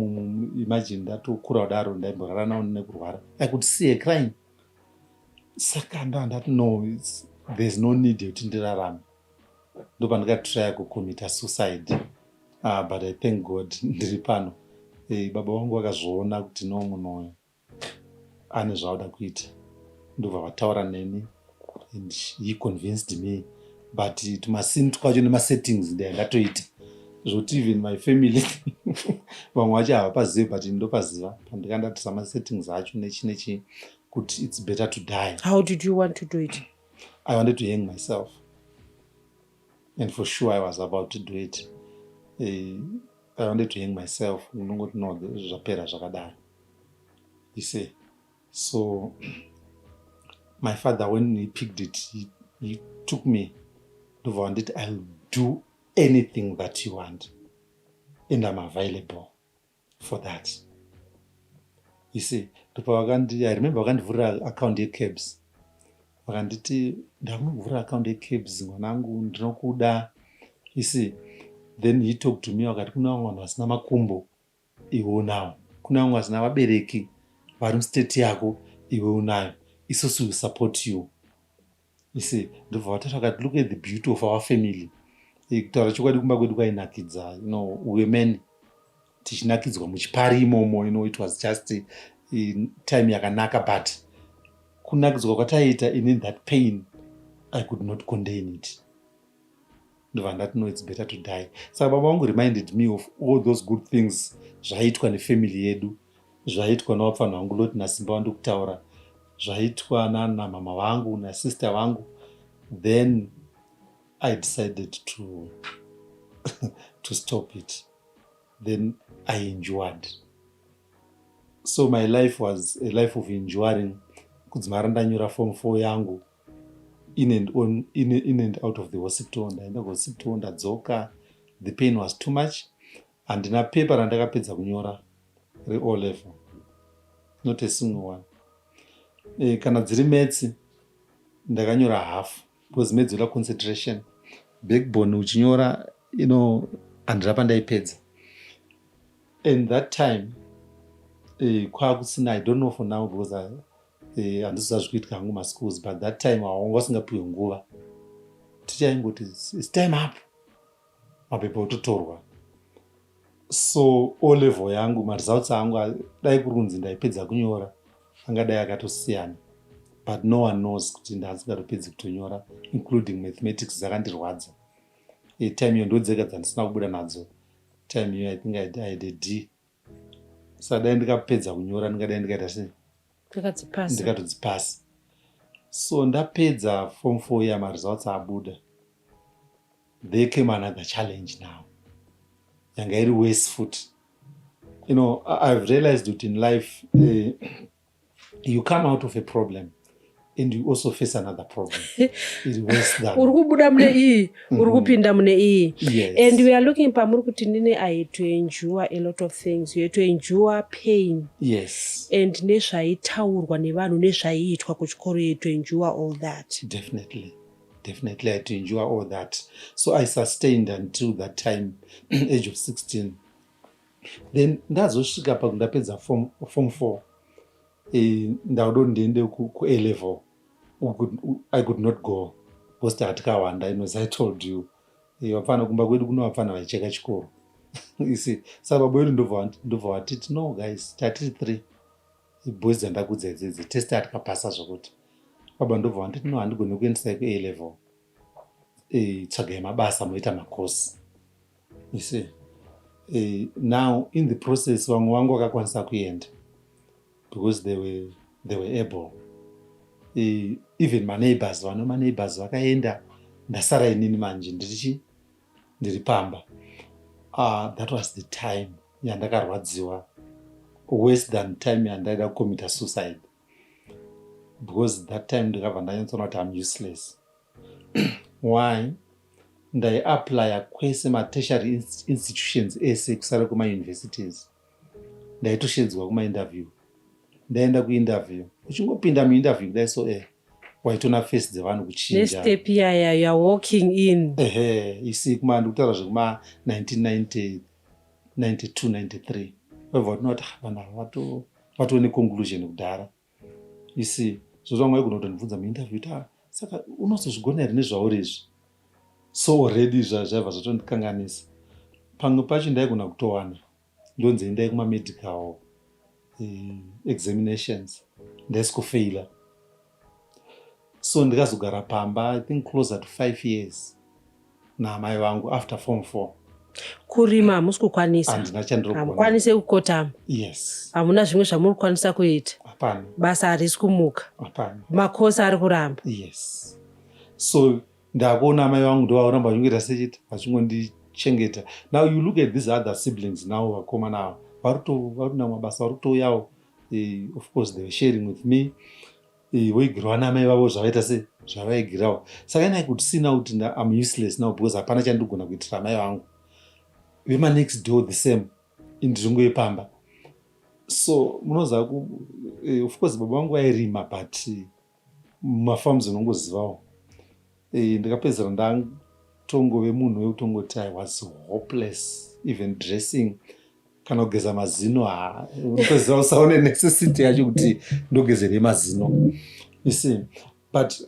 [SPEAKER 2] Imagine ndatokura kudaro, ndaimborara nawo nekurwara. I could see her crying. Saka ndaa ndati no, there's no need yekuti ndirarame. Ndopandikatrya kucommita suicide. But I thank God ndiri pano. Baba vangu vakazviona kuti no, munhu uyu ane zvaauda kuita, ndobva vataura neni and he convinced me. But tumasini twacho nemasettings ndayandatoita zvokuti even my family vamwe vacho havapazivi, but ndopaziva pandikandatisa masettings acho nechi nechi kuti it's better to die.
[SPEAKER 1] How did you want to do it?
[SPEAKER 2] I wanted to hang myself, and for sure I was about to do it. I wanted to hang myself. Unongoti no, zvapera zvakadaro, you see. So my father, when he picked it, he took me, ndobva wanditi, "I'll do anything that you want and I'm available for that," you see. Ndopavakandi, I remember vakandivhurira account yeCABS. Vakanditi, "Ndakunokuvhurira account yeCABS, mwanangu, ndinokuda," you see. Then he talked to me, vakati, "Kuna vamwe vanhu vasina makumbo, iwe unawo. Kuna vamwe vasina vabereki vari mustate yako, iwe unayo. Isusu will support you," you see. Ndobva vatatu vakati, "Look at the beauty of our family." Kutaura chokwadi, kumba kwedu kwainakidza. Women tichinakidzwa muchipari imomo. It was just time yakanaka, but kunakidzwa kwataiita, in that pain I could not contain it. Ndobva ndati no, it's better to die. Saka baba vangu reminded me of all those good things zvaiitwa nefamily yedu, zvaiitwa navapfanha vangu Loti naSimba vandikutaura, zvaitwa nanamama vangu nasister vangu. Then I decided to stop it. Then I endured. So my life was a life of enduring kudzimara ndanyora Form 4 yangu, in and out of the hospital. Ndaenda kuhospital, ndadzoka. The pain was too much. Handina pepa randakapedza kunyora reO level, not a single one. Kana dziri maths, ndakanyora half. Because maths yoda concentration, backbone uchinyora handira pandaipedza. And that time kwakusina, I don't know for now because handisi zviri kuitika hangu maschools, but that time wanga usingapiwe nguva. Tichaingoti it's time up, mapepa ototorwa. So O level yangu, maresults angu, dai kuri kunzi ndaipedza kunyora, angadai akatosiyana. But no one knows kuti ndasingatopedzi kutonyora, including mathematics dzakandirwadza. Time iyo ndodzega dzandisina kubuda nadzo. Time iyo I think I had a D. Saka dai ndikapedza kunyora, ndingadai ndikaita sei?
[SPEAKER 1] Ndakadzipasa.
[SPEAKER 2] Ndikatodzipasa. So ndapedza form 4 ya, maresults abuda, there came another challenge now yanga iri worse futi. I've realized that in life you come out of a problem and you also face another problem iri worse than.
[SPEAKER 1] Uri kubuda mune iyi, uri kupinda mune iyi.
[SPEAKER 2] Yes.
[SPEAKER 1] And we are looking pamuri kuti nini, I had to endure a lot of things. You had to endure pain and nezvaitaurwa nevanhu, nezvaiitwa kuchikoro. You had to endure all that.
[SPEAKER 2] Definitely, I had to endure all that. So I sustained until that time, age of 16. Then ndazosvika pakundapedza form 4, ndauda kuti ndiende ku A level. I could not go because tatikawanda. As I told you, vapfana kumba kwedu kuno, vapfana vaicheka chikoro, you see. Saka baba vedu ndobva vatiti, "No guys," tatiri three boys dzandakudza idzidzi, tese atikapasa zvokuti. Baba ndobva vanditi, "No, handigoni kuendesai ku A level. Tsvagai mabasa, moita makosi." You see, now in the process vamwe vangu vakakwanisa kuenda because they were able. Even maneighbors, vano maneighbors vakaenda. Ndasara inini manje, ndirichi ndiri pamba. That was the time yandakarwadziwa worse than time yandaida kucommita suicide, because that time ndikabva ndanyatsoona kuti I'm useless. Why? Ndaiapplya kwese, matertiary institutions ese kusara kumauniversities. Ndaitoshedzwa kumainterview. Ndaenda kuinterview, uchingopinda muinterview kudai so, waitona face dzevanhu kuchinja.
[SPEAKER 1] Nestep yaya you are walking in.
[SPEAKER 2] Ehe, isi kuma ndikutaura zvekuma 1992, 93. Wabva watinoona kuti, "Ah, vanhu ava vatoo neconclusion kudhara." You see, zvoti vamwe vaigona kutondibvunza muinterview kuti, "Ah, saka unozozvigona here nezvauri izvi?" So already zvaibva zvatondikanganisa. Pamwe pacho ndaigona kutowana ndonzi endai kumamedical examinations, ndaisikufaila. So ndikazogara pamba, I think closer to 5 years naamai vangu after form 4.
[SPEAKER 1] Kurima hamusi kukwanisa?
[SPEAKER 2] Handina chandirogona.
[SPEAKER 1] Hamukwanisi kukotama?
[SPEAKER 2] Yes.
[SPEAKER 1] Hamuna zvimwe zvamuri kukwanisa kuita?
[SPEAKER 2] Hapana.
[SPEAKER 1] Basa harisi kumuka?
[SPEAKER 2] Hapana.
[SPEAKER 1] Makosi ari kuramba?
[SPEAKER 2] Yes. So ndakuona amai vangu ndovakuramba vachingoita sechiti vachingondichengeta. Now you look at these other siblings now, vakomana ava vari kuina mabasa, vari kutouyawo. Of course they were sharing with me. Voigirawo namai vavo zvavaita se zvavaigirawo. Saka inai kuti sina kuti I'm useless now because hapana chandigona kuitira amai vangu. Vemanext door the same, indiringoyepamba. So munoziva, of course baba vangu vairima, but mumafarms unongozivawo. Ndikapedzisira ndatongove munhu wekutongoti I was hopeless. Even dressing kana kugeza mazino, ha, unopedzisira usaone necessity yacho kuti ndogezerei mazino, you see. But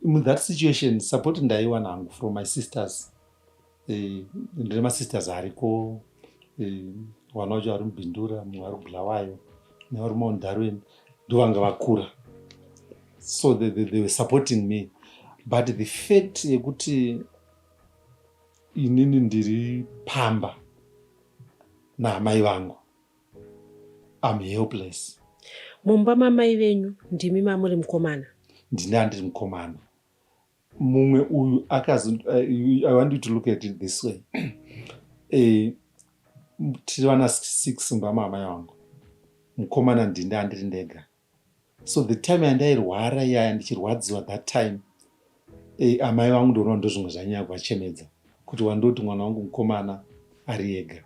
[SPEAKER 2] in that situation support ndaiwana hangu from my sisters. Ndine masisters ariko, vana vacho vari muBindura, mumwe ari kuBulawayo nevari Mount Darwin, ndovanga vakura. So they were supporting me, but the fact yekuti inini ndiri pamba naamai vangu, I'm helpless.
[SPEAKER 1] Mumba mamai venyu ndimi mamuri mukomana?
[SPEAKER 2] Ndini andiri mukomana. Mumwe uyu akazi, I want you to look at it this way. Tiri vana six mumba maamai vangu. Mukomana ndini andiri ndega. So the time yandairwara iyaya, ndichirwadziwa that time, amai vangu ndoona ndozvimwe zvanyanya kuvachemedza, kuti wandoti mwana wangu mukomana ari ega.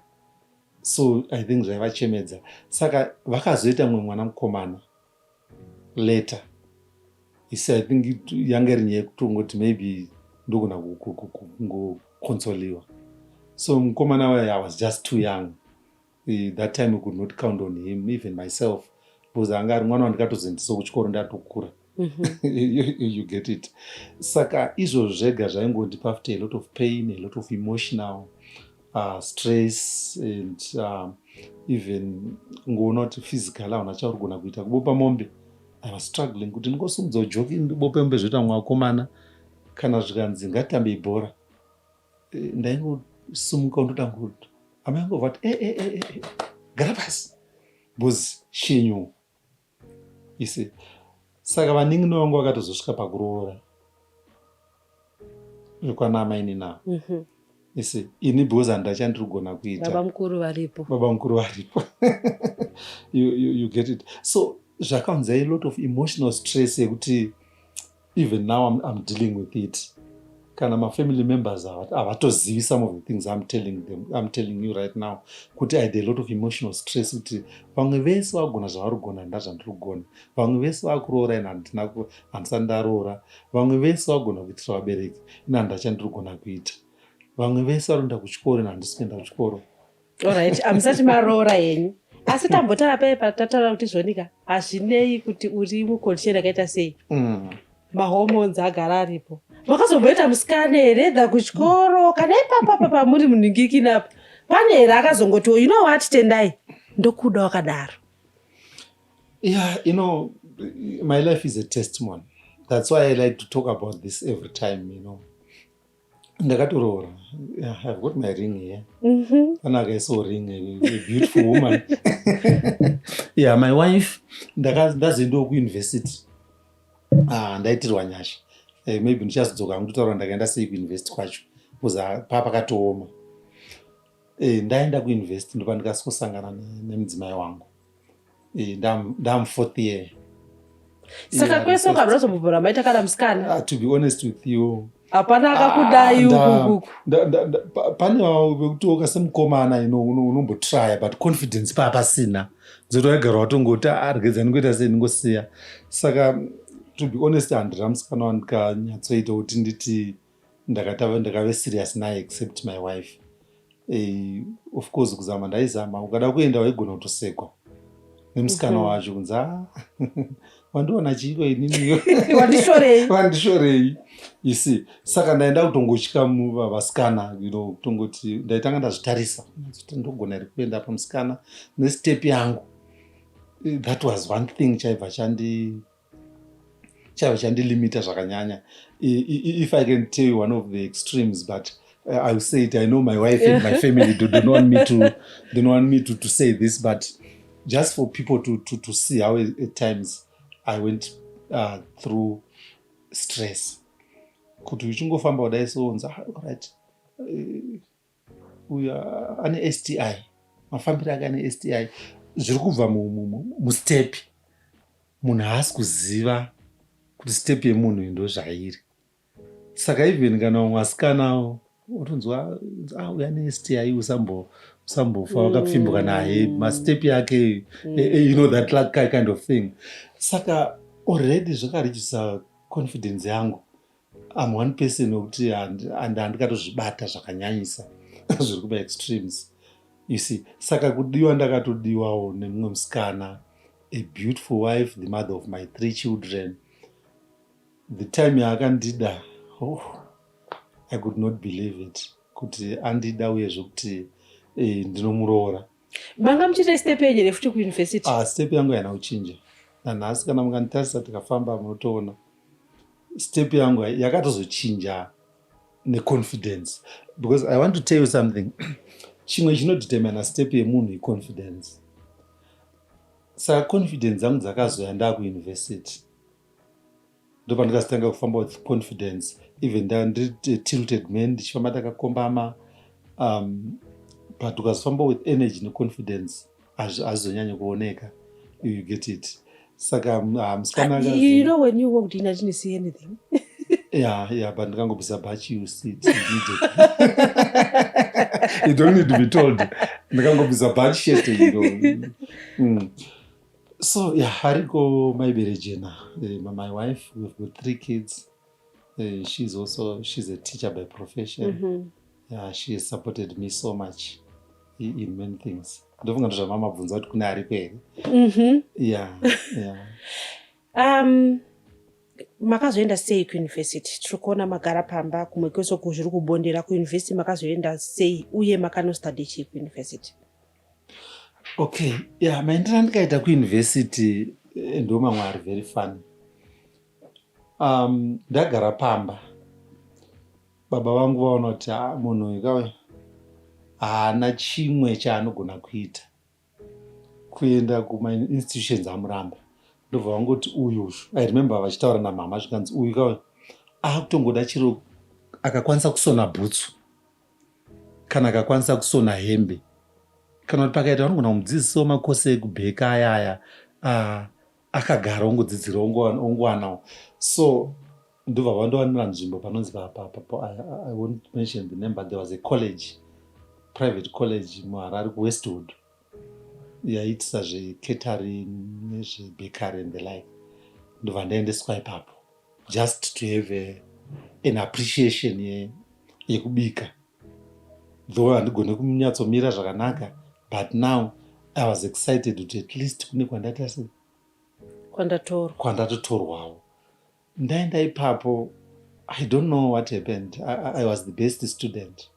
[SPEAKER 2] So I think zvaivachemedza. Saka vakazoita mumwe mwana mukomana later. Isi I think yanga iri nyaya yekutongoti maybe ndogona kungoconsoliwa. So mukomana wayo, I was just too young. That time we could not count on him, even myself, because anga ari mwana wandikatozoendesa kuchikoro ndatokura. You get it? Saka izvozvo zvega zvaingondipa futi a lot of pain, a lot of emotional stress and even kungoona kuti physical hauna chauri kugona kuita. Kubopa mombe, I was struggling kuti ndingosumudza ujoki ndibope mombe zvoita mumwe vakomana. Kana zvikanzi ngatitambei bhora, ndaingosumuka ndoda kuti amai angobva kuti, "Eh, eh, eh, eh, gara pasi," because she knew, you see. Saka vanin'ina vangu vakatozosvika pakuroora vekwana amaini navo. You see, ini because handachandiri kugona kuita.
[SPEAKER 1] Baba mukuru varipo.
[SPEAKER 2] Baba mukuru varipo. You get it? So zvakaunza a lot of emotional stress yekuti even now I'm dealing with it. Kana mafamily members havatozivi some of the things I'm telling them, I'm telling you right now, kuti I had a lot of emotional stress kuti vamwe vese vagona zvavari kugona, handina zvandiri kugona. Vamwe vese vakuroora, ine handisati ndaroora. Vamwe vese vagona kuitira vabereki, ine handachandiri kugona kuita. Vamwe vese vari kuenda kuchikoro, ine handisi kuenda kuchikoro.
[SPEAKER 1] Alright, hamusati maroora henyu, asi tambotaura paye patataura kuti zvonika hazvinei kuti uri mucondition yakaita sei, mahormones agara aripo. Makazomboita musikana here dha kuchikoro kana ipapapa pamuri munhingikinapa, pane here akazongoti, "You know what, Tendai, ndokuda wakadaro"?
[SPEAKER 2] Yeah, my life is a testimony. That's why I like to talk about this every time. Ndakatoroora. Yeah, I've got my ring here. Pana akaisawo ring, a beautiful woman. Yeah, my wife, ndazoendawo kuuniversity. Ah, ndaitirwa nyasha. Maybe ndichazodzoka hangu totaura ndakaenda sei kuuniversity kwacho, because pakatooma. Ndaenda kuuniversity ndopandikasosangana nemudzimai wangu. Ndamufourth year.
[SPEAKER 1] Saka kwese ukabva uzombobvura maita kana musikana?
[SPEAKER 2] To be honest with you,
[SPEAKER 1] Hapana akakudai ukukuku?
[SPEAKER 2] Pane vekuti semukomana unombotrya, but confidence paa pasina, dzoti waigara watongoti, "Aregedza ndingoita sei, ndingosiya." Saka to be honest, handina musikana wandikanyatsoita kuti nditi ndakave serious naye except my wife. Of course kuzama ndaizama. Ukada kuenda waigona kutosekwa nemusikana wacho kunzi, "Ah, wandiona chiiko ininiyo?"
[SPEAKER 1] Wandishorei?
[SPEAKER 2] Wandishorei, you see. Saka ndaenda kutongotya vasikana, kutongoti ndaitanga ndazvitarisa kuti ndogona here kuenda pamusikana nestep yangu. That was one thing chaibva chandilimita zvakanyanya. If I can tell you one of the extremes, but I will say it, I know my wife and my family do not want me to don't want me to say this, but just for people to see how at times I went through stress, kuti uchingofamba kudai soonzi, "Ah, alright, uyu ane STI, mafambiro ake ane STI." Zviri kubva mustep. Munhu haasi kuziva kuti step yemunhu iyi ndo zvairi. Saka even kana vamwe vasikana utonzwa, "Ah, uyu ane STI, usambofa wakapfimbuka naye, mastep yake," that like kind of thing. Saka already zvakaredusa confidence yangu. I'm one person wekuti handikatozvibata zvakanyanyisa zviri kumaextremes, you see. Saka kudiwa ndakatodiwawo nemumwe musikana, a beautiful wife, the mother of my three children. The time yaakandida, oh, I could not believe it kuti andida, uyezve kuti ndinomuroora.
[SPEAKER 1] Manga muchiita step yenyu here futi kuuniversity?
[SPEAKER 2] Ah, step yangu haina kuchinja nanhasi. Kana mukanditarisa tikafamba munotoona step yangu yakatozochinja neconfidence, because I want to tell you something. Chimwe chinodetermina step yemunhu iconfidence. Saka confidence dzangu dzakazoya ndaakuuniversity, ndopandikazotanga kufamba with confidence. Even ndandiri tilted man, ndichifamba ndakakombama, but ukazofamba with energy neconfidence hazvizonyanyi kuoneka, you get it? Saka musikana
[SPEAKER 1] You know, when you walked in, I didn't see anything.
[SPEAKER 2] Yeah, but ndikangobvisa bhachi, you see it immediately. You don't need to be told. Ndikangobvisa bhachi chete. So yeah, ariko Maiberejena, my wife. We've got three kids. She's also, she's a teacher by profession. Yeah, she has supported me so much in many things. Ndofunga ndozvamamabvunza kuti kune ariko here. Yeah.
[SPEAKER 1] Makazoenda sei kuyunivhesiti? Tiri kuona magara pamba, kumwe kwese kuzviri kubondera. Kuyunivhesiti makazoenda sei, uye makanostudya chii kuyunivhesiti?
[SPEAKER 2] Okay, yeah, maendero andikaita kuyunivhesiti, ndo mamwe ari very funny. Ndagara pamba, baba vangu vaona kuti, "Ah, munhu uyu kauya haana chimwe chaanogona kuita, kuenda kumainstitutions amuramba." Ndobva vangoti uyu, I remember vachitaura namama, zvikanzi uyu kauya akutongoda chiro akakwanisa kusona bhutsu kana akakwanisa kusona hembe, kana kuti pakaita vanogona kumudzidzisawo makosi ekubheka ayaya, akagara ongodzidzira, ongowanawo. So ndobva vandowanira nzvimbo panonzi I won't mention the name, but there was a college, private college muHarare kuWestwood, yaiitisa zvecatering nezvebakery and the like. Ndobva ndaendeswa ipapo just to have an appreciation yekubika, though handigone kunyatsomira zvakanaka, but now I was excited kuti at least kune kwandaita se
[SPEAKER 1] Kwandatorwa.
[SPEAKER 2] Kwandatotorwawo. Ndaenda ipapo, I don't know what happened. I was the best student.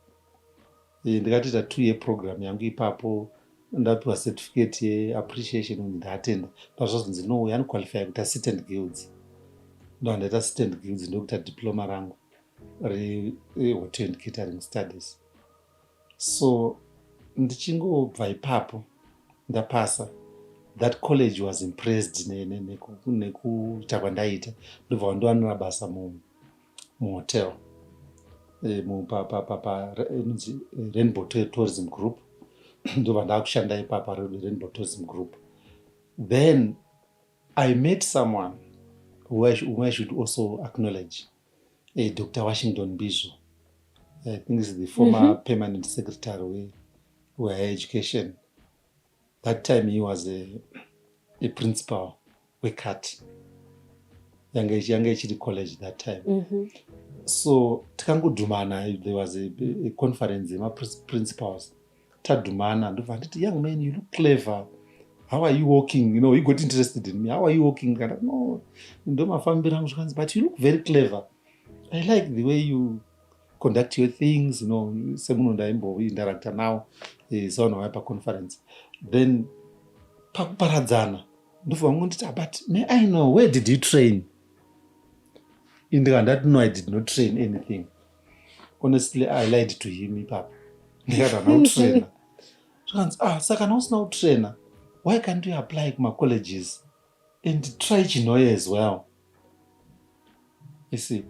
[SPEAKER 2] Ndikatoita 2 year program yangu ipapo, ndapiwa certificate yeappreciation kunzi ndaatenda. Pazvazonzi no, yanoqualify kuita City and Guilds, ndo ndaita City and Guilds, ndokuita diploma rangu rehotel and catering studies. So ndichingobva ipapo ndapasa, that college was impressed nekuita kwandaita, ndobva vandowanira basa muhotel, inonzi Rainbow Tourism Group. Ndobva ndakushanda ipapa, Rainbow Tourism Group. Then I met someone who I should also acknowledge, Dr Washington Mbizvo. I think is the former permanent secretary wehigher education. That time he was a principal weCAT, yanga ichiri college that time. So tikangodhumana, there was a conference yemaprincipals, tadhumana, ndobva nditi, "Young man, you look clever. How are you working?" He got interested in me. "How are you working?" Kana no, ndo mafambiro angu. Zvikanzi, "But you look very clever. I like the way you conduct your things." Semunhu ndaimbointeracta nawo, savanhu vauya paconference. Then pakuparadzana ndobva vangonditi, "Ah, but may I know, where did you train?" Indika ndati, "No, I did not train anything." Honestly, I lied to him ipapo, ndikati hana kutraina. Zvikanzi, "Ah, saka kana usina kutraina, why can't you apply kumacolleges and try Chinhoyi as well?" You see,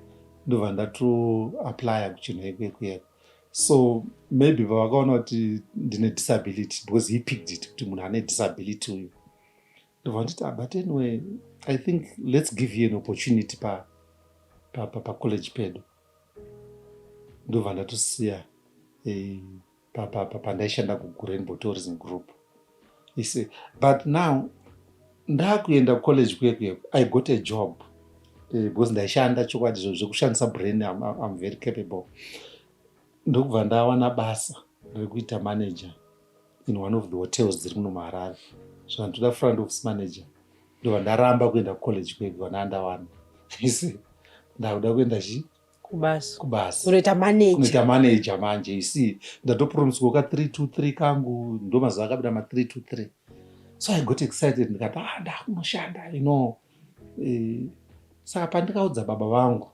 [SPEAKER 2] ndobva ndatoapplya kuChinhoyi kwekuyeko. So maybe pavakaona kuti ndine disability, because he picked it kuti munhu ane disability uyu, ndobva nditi, "Ah, but anyway, I think let's give you an opportunity pacollege pedu." Ndobva ndatosiya pandaishanda kuRainbow Tourism Group, you see. But now ndakuenda kucollege kwekuyeko, I got a job, because ndaishanda chokwadi zvekushandisa brain. I'm very capable. Ndokubva ndawana basa rekuita manager in one of the hotels dziri muno muHarare. Zvandoda front office manager. Ndobva ndaramba kuenda kucollege kwekwe kwandaa. You see, ndakuda kuenda chi
[SPEAKER 1] Kubasa.
[SPEAKER 2] Kubasa.
[SPEAKER 1] Kunoita manager.
[SPEAKER 2] Kunoita manager manje. You see, ndatopromiswa ka 323 kangu, ndo mazuva akabuda ma323. So I got excited, ndikati, "Ah, ndakunoshanda." Saka pandikaudza baba vangu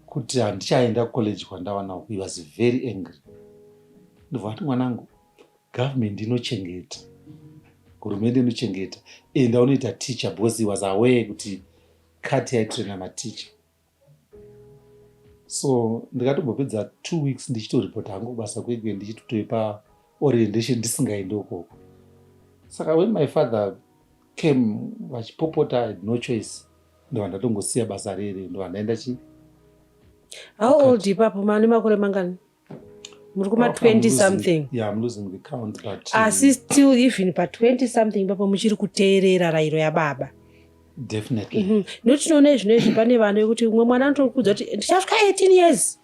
[SPEAKER 2] kuti handichaenda kucollege kwandawana uku, he was very angry. Ndobva vati, "Mwanangu, government inochengeta, hurumende inochengeta, enda unoita teacher," because he was aware kuti CAT yaitraina maticha. So ndikatombopedza 2 weeks ndichitoripota hangu kubasa kwekwe, ndichitotoipa orientation, ndisingaendi ukoko. Saka when my father came vachipopota, I had no choice. Ndobva ndatongosiya basa rere, ndobva ndaenda chi
[SPEAKER 1] How old ipapo? Mane makore mangani? Muri kuma 20 something.
[SPEAKER 2] Yeah, I'm losing the count, but
[SPEAKER 1] Asi still, even pa20 something ipapo, muchiri kuteerera rayiro yababa.
[SPEAKER 2] Definitely.
[SPEAKER 1] Nokuti tinoona izvino pane vana vekuti umwe mwana anotokudza kuti ndichasvika 18 years,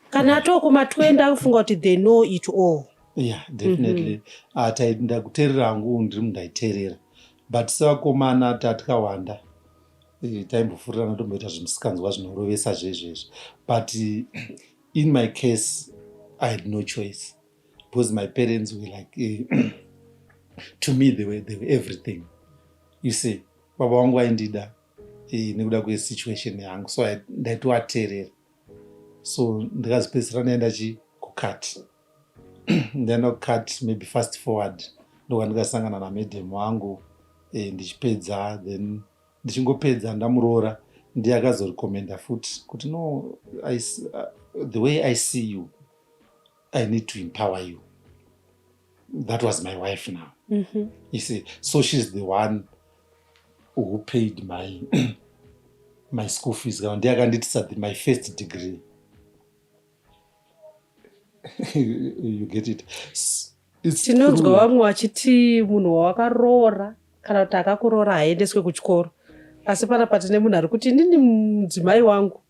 [SPEAKER 1] kana atokuma20 akufunga kuti they know it all.
[SPEAKER 2] Yeah, definitely. Ndakuteerera hangu, ndiri munhu ndaiteerera, but sevakomana tatikawanda, taimbofurirana, tomboita zvimusikanzwa zvinorovesa zvezvezvi, but in my case I had no choice because my parents were like, to me they were everything, you see. Baba vangu vaindida nekuda kwesituation yangu, so ndaitovateerera. So ndikazopedzisira ndaenda chi kuCAT. Ndaenda kuCAT, maybe fast forward, ndokwandikasangana namadam wangu. Ndichipedza, then ndichingopedza ndamuroora, ndiye akazorecommenda futi kuti, "No, the way I see you, I need to empower you." That was my wife now. You see, so she's the one who paid my school fees, kana ndiye akandiitisa my first degree, you get it?
[SPEAKER 1] Tinonzwa vamwe vachiti munhu wawakaroora kana kuti akakuroora haendeswe kuchikoro, asi panapa tine munhu ari kuti, "Inini mudzimai wangu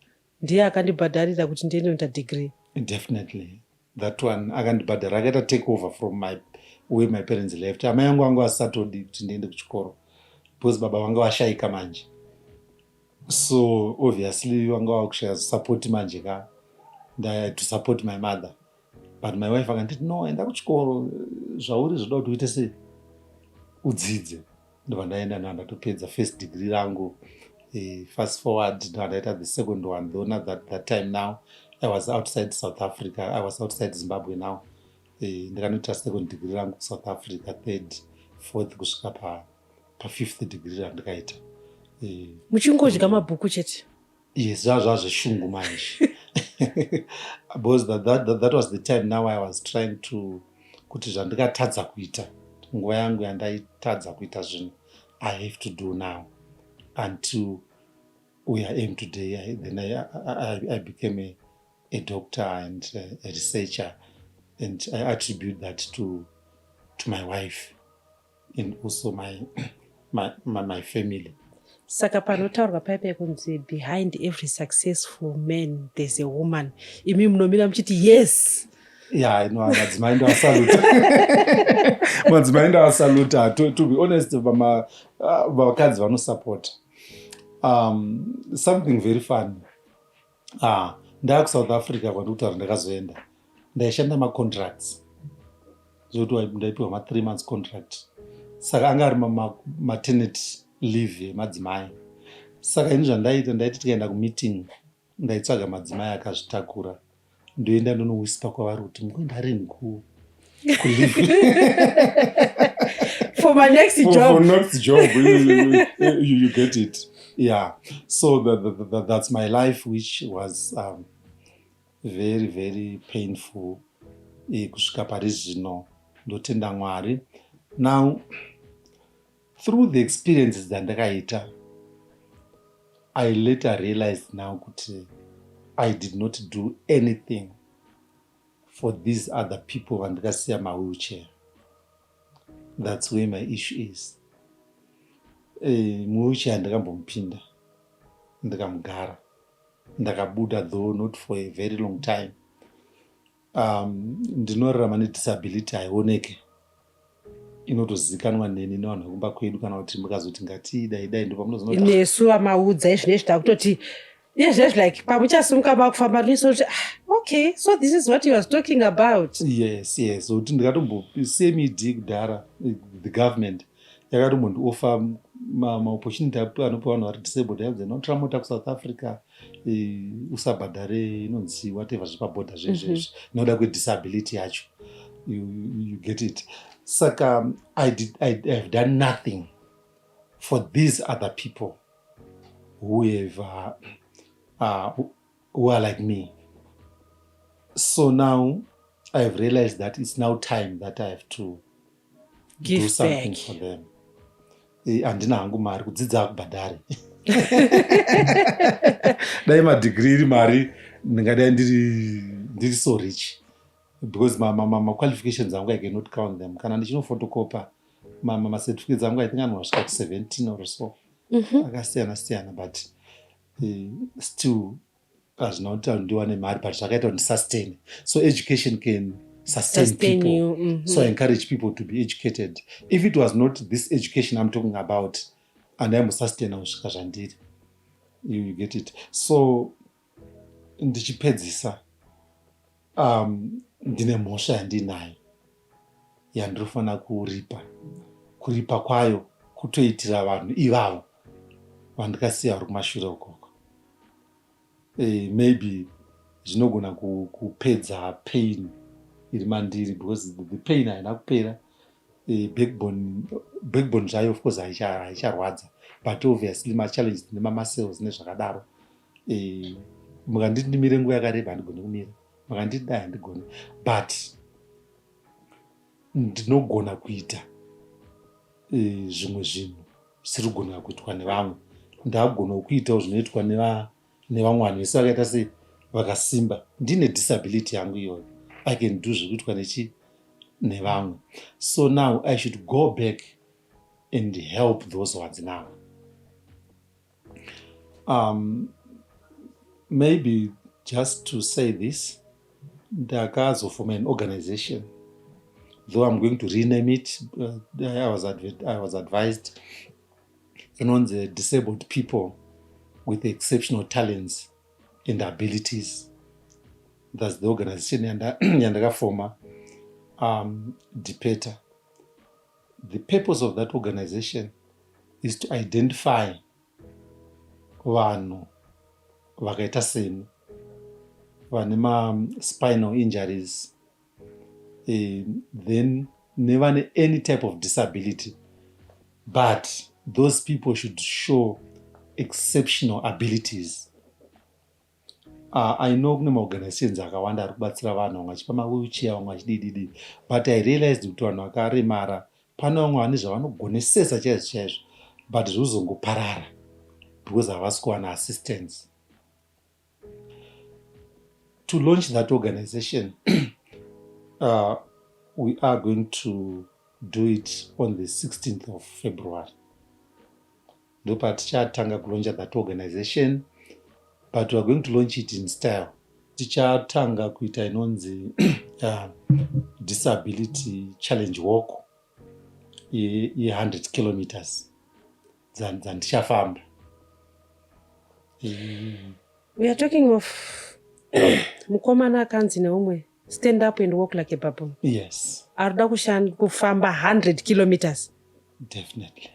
[SPEAKER 1] ndiye akandibhadharira kuti ndiende noita degree."
[SPEAKER 2] Definitely, that one akandibhadhara, akaita take over from my where my parents left. Amai angu anga vasatodi kuti ndiende kuchikoro because baba vanga vashayika manje, so obviously vanga vakushaya support manje ka to support my mother. But my wife akanditi, "No, enda kuchikoro, zvauri zvoda kuti uite sei, udzidze." Ndobva ndaenda, ndo ndatopedza first degree rangu. Fast forward, ndo ndaita the second one, though not that time now I was outside South Africa, I was outside Zimbabwe now. Ndakanoita second degree rangu kuSouth Africa, third, fourth, kusvika pafifth degree randikaita.
[SPEAKER 1] Muchingodya mabhuku chete?
[SPEAKER 2] Yes, zvazveshungu manje, because that was the time now I was trying to kuti zvandikatadza kuita nguva yangu yandaitadza kuita zvinhu, I have to do now until where I am today. Then I became a doctor and a researcher, and I attribute that to my wife and also my family.
[SPEAKER 1] Saka panotaurwa paipai kunzi, "Behind every successful man there's a woman," imi munomira muchiti yes.
[SPEAKER 2] Yeah, no, madzimai ndoasaluta, madzimai ndoasaluta. To be honest, vakadzi vanosapota. Something very funny, ndaa kuSouth Africa kwandikutaura, ndakazoenda ndaishanda macontracts, zvokuti ndaipiwa ma3 months contract. Saka anga ari maternity leave emadzimai. Saka ini zvandaiita, ndaiti tikaenda kumeeting, ndaitsvaga madzimai akazvitakura, ndoenda ndonowhisper kwavari kuti, "Mukuenda rini kuleave?"
[SPEAKER 1] For my next job.
[SPEAKER 2] For next job, you get it? Yeah, so that's my life, which was very, very painful kusvika pari zvino. Ndotenda Mwari. Now, through the experiences dzandakaita, I later realized now kuti I did not do anything for these other people vandikasiya mawheelchair. That's where my issue is. Muwheelchair ndakambomupinda, ndikamugara, ndakabuda, though not for a very long time. Ndinorarama nedisability haioneke, inotozikanwa neni nevanhu vekumba kwedu, kana kuti mukazoti ngatidai dai, ndopamunozoona.
[SPEAKER 1] Nesu vamaudza izvinezvi takutoti izvezvi, like pamuchasimuka makufamba, ndinoisoti, "Ah, okay, so this is what he was talking about."
[SPEAKER 2] Yes, kuti ndikatombo CMED kudhara, the government yakatombondioffer maopportunity anopa vanhu vari disabled, yanzi notora mota kuSouth Africa, usabhadhare inonzi whatever zvepabhodha zvezvezvi nokuda kwedisability yacho, you get it? Saka I have done nothing for these other people who are like me. So now I've realized that it's now time that I have to
[SPEAKER 1] give
[SPEAKER 2] do something
[SPEAKER 1] back
[SPEAKER 2] for them. Handina hangu mari, kudzidza hakubhadhari. Dai madegree iri mari, ndingadai ndiri so rich. Because maqualifications angu, I cannot count them. Kana ndichinofotokopa macertificates angu, I think anosvika ku17 or so, akasiyana siyana, but still hazvina kuti ndiwane mari, but zvakaita kuti ndisustain. So education can sustain
[SPEAKER 1] sustain
[SPEAKER 2] people.
[SPEAKER 1] you.
[SPEAKER 2] So I encourage people to be educated. If it was not this education I'm talking about, handaimusustaina kusvika zvandiri. You get it? So ndichipedzisa, ndine mhosva yandinayo yandinofanira kuripa. Kuripa kwayo kutoitira vanhu ivavo vandikasiya vari kumashure ukoko. Maybe zvinogona kupedza pain iri mandiri, because the pain haina kupera. Backbone zvayo, of course, haicharwadza, but obviously machallenges nemamuscles nezvakadaro. Mukanditi ndimire nguva yakareba, handigoni kumira. Mukanditi dai, handigoni, but ndinogona kuita zvimwe zvinhu zvisiri kugona kuitwa nevamwe. Ndakugonawo kuitawo zvinoitwa nevamwe vanhu vese vakaita sei, vakasimba. Ndine disability yangu iyoyo, I can do zviri kuitwa nechi nevamwe. So now I should go back and help those ones now. Maybe just to say this, ndakazofoma an organization, though I'm going to rename it. I was advised inonzi Disabled People with Exceptional Talents and Abilities. That's the organization yandakafoma, DIPETA. The purpose of that organization is to identify vanhu vakaita seni, vane maspinal injuries, then nevane any type of disability, but those people should show exceptional abilities. I know kune maorganizations akawanda ari kubatsira vanhu, vamwe vachipa mawheelchair, vamwe vachidididi, but I realized kuti vanhu vakaremara, pane vamwe vane zvavanogonesesa chaizvo chaizvo, but zvozongoparara because havasi kuwana assistance. To launch that organization, we are going to do it on the 16th of February. Ndopatichatanga kulauncha that organization, but we are going to launch it in style. Tichatanga kuita inonzi disability challenge walk ye100 kilometers dzandichafamba.
[SPEAKER 1] We are talking of mukomana akanzi neumwe, "Stand up and walk like a baboon."
[SPEAKER 2] Yes.
[SPEAKER 1] Arikuda kufamba 100 kilometers.
[SPEAKER 2] Definitely.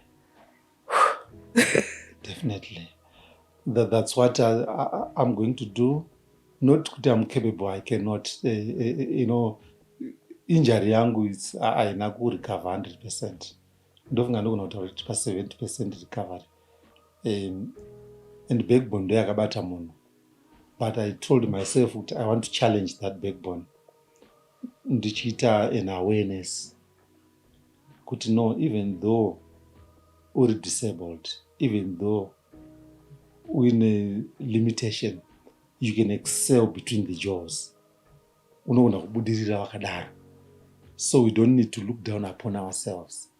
[SPEAKER 2] That's what I'm going to do. Not kuti I'm capable, I cannot. Injury yangu is haina kurecover 100%. Ndofunga ndogona kutaura kuti pa70% recovery. And backbone ndo yakabata munhu. But I told myself kuti I want to challenge that backbone. Ndichiita an awareness kuti no, even though uri disabled, even though uine limitation, you can excel between the jaws. Unogona kubudirira wakadaro. So we don't need to look down upon ourselves.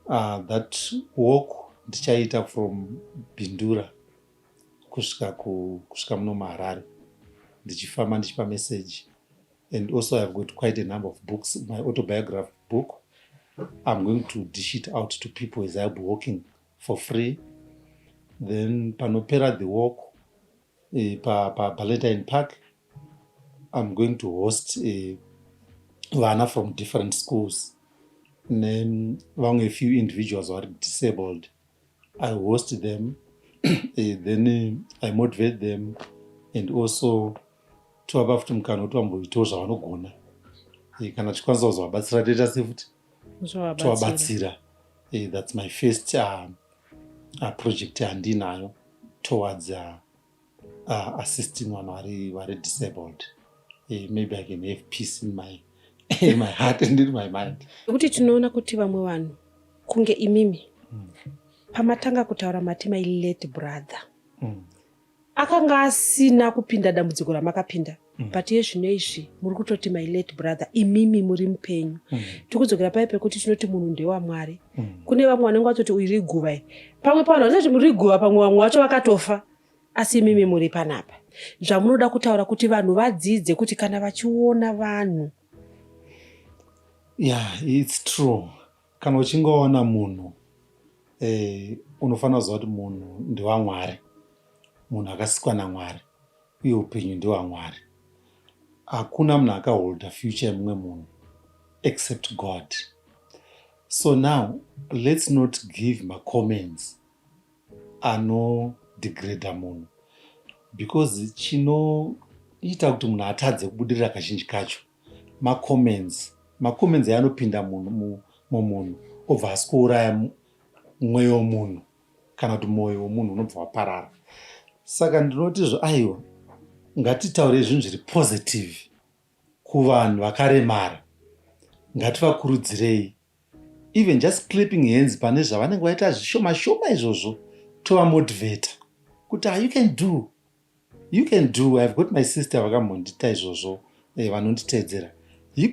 [SPEAKER 2] That walk ndichaita from Bindura kusvika muno muHarare, ndichifamba ndichipa message. And also I've got quite a number of books. My autobiography book, I'm going to dish it out to people as I'll be walking for free. Then panopera the walk, paBallantyne Park, I'm going to host vana from different schools nevamwe few individuals who are disabled. I host them, then I motivate them and also tovapa futi mukana wekuti vamboitawo zvavanogona. Kana tichikwanisa kuzovabatsira, toita sei futi, tovabatsira. That's my first project yandinayo towards assisting vanhu vari disabled. Maybe I can have peace in my heart and in my mind.
[SPEAKER 1] Nekuti tinoona kuti vamwe vanhu kunge imimi, pamatanga kutaura mati my late brother akanga asina kupinda dambudziko ramakapinda. But yezvino izvi muri kutoti my late brother, imimi muri mupenyu. Tikudzokera pai pekuti tinoti munhu ndewamwari. Kune vamwe vanenge vatoti uyu riguva iri, pamwe pavanhu vatoti muri guva, pamwe vamwe vacho vakatofa, asi imimi muri panapa. Zvamunoda kutaura kuti vanhu vadzidze kuti kana vachiona vanhu.
[SPEAKER 2] Yeah, it's true. Kana uchinge waona munhu, unofanira kuziva kuti munhu ndewamwari, munhu akasikwa namwari, uye upenyu ndewamwari. Hakuna munhu akaholda future yemumwe munhu except God. So now let's not give macomments anodegrada munhu, because chinoita kuti munhu atadze kubudirira kazhinji kacho macomments. Macomments ayanopinda mumunhu, obva asi kuuraya mweya womunhu, kana kuti mwoyo womunhu unobva waparara. Saka ndinoti aiwa, ngatitaurei zvinhu zviri positive kuvanhu vakaremara. Ngativakurudzirei, even just clapping hands pane zvavanenge vaita zvishoma shoma izvozvo, tovamotivata kuti, "Ah, you can do, you can do." I've got my sister vakambondita izvozvo, vanonditeedzera.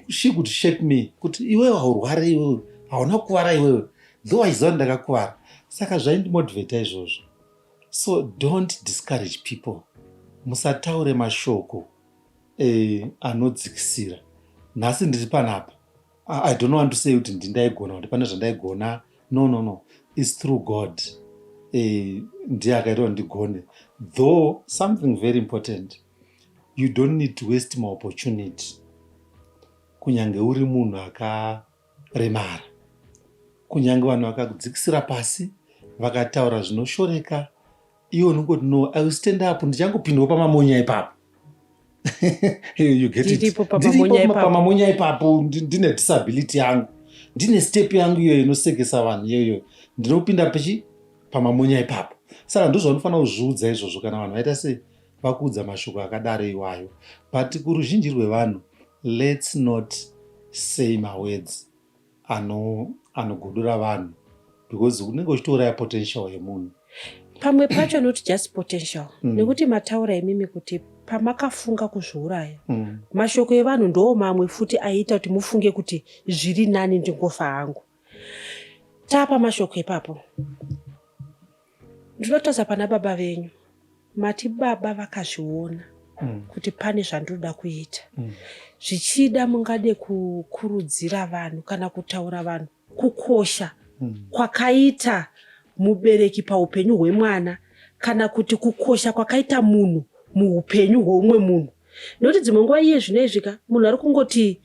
[SPEAKER 2] She could shake me kuti, "Iwewe haurware, iwewe hauna kukuvara iwewe," though aiziva kuti ndakakuvara. Saka zvaindimotivata izvozvo. So don't discourage people. Musataure mashoko anodzikisira. Nhasi ndiri panapa, I don't want to say kuti ndindaigona, kuti pane zvandaigona. No, no, no, it's through God. Ndiye akaita kuti ndigone. Though something very important, you don't need to waste maopportunity. Kunyange uri munhu akaremara, kunyange vanhu vakakudzikisira pasi, vakataura zvinoshoreka, iwe unongoti, "No, I will stand up, ndichangopindwa pamamonya ipapo." You get it?
[SPEAKER 1] Ndiripo pamamonya
[SPEAKER 2] Ndiripo
[SPEAKER 1] ipapo.
[SPEAKER 2] Pamamonya ipapo. Ndine disability yangu, ndine step yangu iyoyo inosekesa vanhu iyoyo, ndinopinda pechi pamamonya ipapo. Saka ndozvaunofanira kuzviudza izvozvo kana vanhu vaita sei, vakuudza mashoko akadaro iwayo. But kuruzhinji rwevanhu, let's not say mawords anogodora vanhu, because unenge uchitouraya potential yemunhu.
[SPEAKER 1] Pamwe pacho not just potential, nekuti mataura imimi kuti pamakafunga kuzviuraya, mashoko evanhu ndo mamwe futi aiita kuti mufunge kuti zviri nani ndingofa hangu. Tapa mashoko ipapo, ndinotarisa pana baba venyu. Mati baba vakazviona kuti pane zvandinoda kuita. Zvichida mungade kukurudzira vanhu kana kutaura vanhu kukosha kwakaita mubereki paupenyu hwemwana, kana kuti kukosha kwakaita munhu muupenyu hweumwe munhu, nekuti dzimwe nguva iye zvino izvika munhu ari kungoti,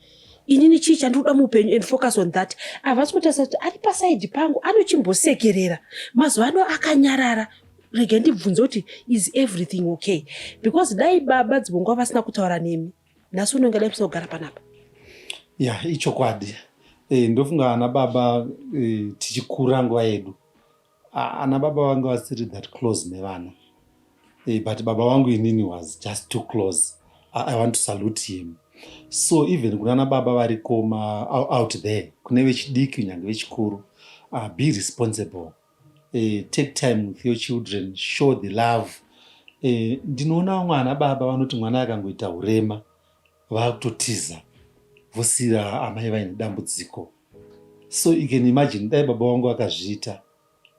[SPEAKER 1] "Inini chii chandinoda muupenyu?" and focus on that. Havasi kutarisa kuti ari paside pangu anochimbosekerera, mazuva ano akanyarara, rega ndibvunze kuti is everything okay? Because dai baba dzimwe nguva vasina kutaura nemi, nhasi unonge dai musina kugara panapa.
[SPEAKER 2] Ya, ichokwadi. Ndofunga ana baba, tichikura nguva yedu, ana baba vanga vasiri that close nevana. But baba vangu inini was just too close. I want to salute him. So even kunana baba variko out there, kune vechidiki nyange vechikuru, be responsible. Take time with your children, show the love. Ndinoona vamwe ana baba vanoti mwana akangoita urema, vakutotiza, vosiyira amai vaine dambudziko. So you can imagine, dai baba vangu vakazviita,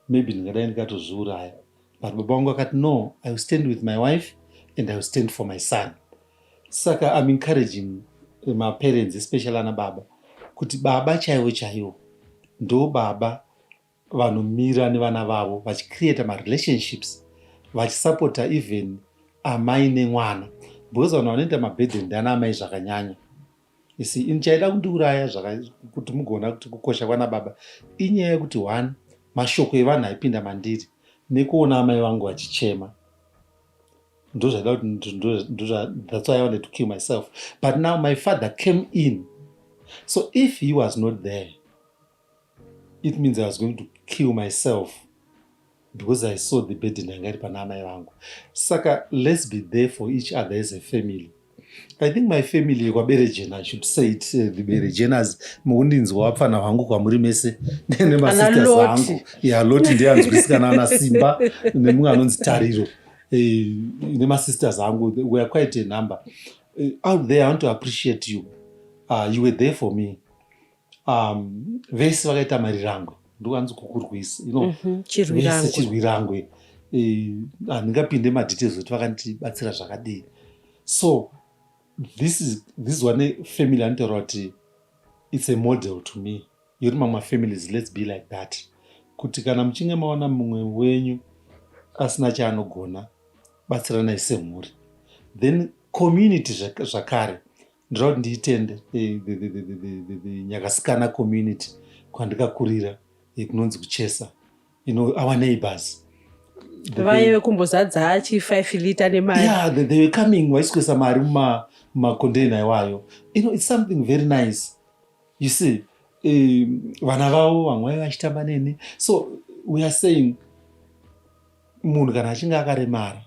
[SPEAKER 2] maybe ndingadai ndikatozviuraya. But baba vangu vakati, "No, I will stand with my wife and I will stand for my son." Saka I'm encouraging maparents, especially ana baba, kuti baba chaivo chaivo ndo baba vanomira nevana vavo, vachicreata marelationships, vachisapota even amai nemwana, because vanhu vanoita maburden ndana amai zvakanyanya. Isi ini chaida kundiuraya, kuti mugoona kuti kukosha kwana baba, inyaya yekuti one, mashoko evanhu aipinda mandiri nekuona amai vangu vachichema, ndozvaida kuti that's why I wanted to kill myself. But now my father came in. So if he was not there, it means I was going to kill myself, because I saw the burden yanga iri pana amai vangu. Saka let's be there for each other as a family. I think my family yekwaBerejena, I should say it, the Berejenas, mukundinzwa, vapfana vangu kwamuri mese nemasisters angu. Ya, Loti ndiyanzwisikana ana Simba nemumwe anonzi Tariro, nemasisters angu. We are quite a number. Out there, I want to appreciate you. You were there for me. Vese vakaita Marirangwe, ndokwanzi kukurwisa.
[SPEAKER 1] Chirwirangwe.
[SPEAKER 2] Vese Chirwirangwe. Handingapinde madetails kuti vakandibatsira zvakadii. So this is one family anotaura kuti it's a model to me, yoti mamwe families, let's be like that, kuti kana muchinge maona mumwe wenyu asina chaanogona, batsiranai semhuri. Then community zvakare, ndinoda kuti ndiitende the Nyakasikana community kwandikakurira, kunonzi kuChesa, our neighbors.
[SPEAKER 1] Vaye vekumbozadza chi 5 lita nemari.
[SPEAKER 2] Yeah, they were coming vaiswesa mari mumacontainer iwayo. It's something very nice, you see. Vana vavo vamwe vaiva vachitamba neni. So we are saying munhu kana achinge akaremara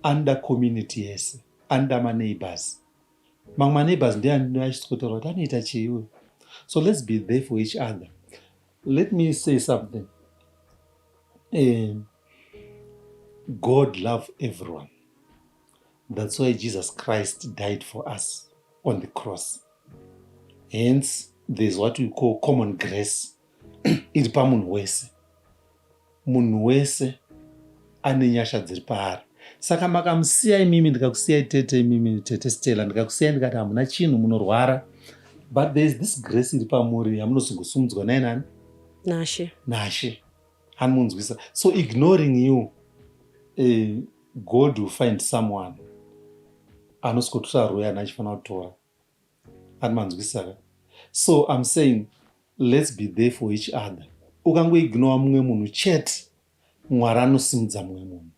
[SPEAKER 2] anoda community yese, anoda maneighbors. Mamwe maneighbors ndiye achisikotaura kuti anoita chiiwe. So let's be there for each other. Let me say something. God love everyone. That's why Jesus Christ died for us on the cross. Hence there's what we call common grace iri pamunhu wese. Munhu wese ane nyasha dziri paari. Saka makamusiya imimi, ndikakusiyai tete, imimi tete Stella, ndikakusiyai ndikati hamuna chinhu, munorwara, but there is this grace iri pamuri yamunozongosumudzwa naye nani?
[SPEAKER 1] Nashe.
[SPEAKER 2] Nashe anomunzwisa. So ignoring you, God will find someone anosikotora role yana achifanira kutora anomanzwisaka. So I'm saying let's be there for each other. Ukangoignora mumwe munhu chete, Mwari anosimudza mumwe munhu,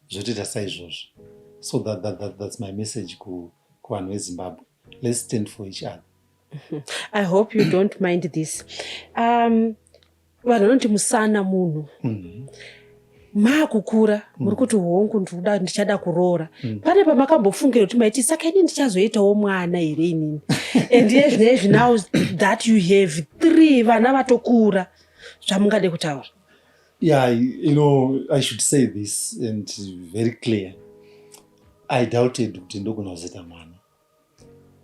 [SPEAKER 2] zvotoita saizvozvo. So that's my message kuvanhu veZimbabwe. Let's stand for each other.
[SPEAKER 1] I hope you don't mind this. Vanhu vanoti musana munhu maakukura, muri kuti hongu, ndikuda, ndichada kuroora. Pane pamakambofungira kuti maiti, saka ini ndichazoitawo mwana here inini? And iye zvinezvi, now that you have three vana vatokura, zvamungade kutaura?
[SPEAKER 2] Yeah, I should say this and very clear. I doubted kuti ndogona kuzoita mwana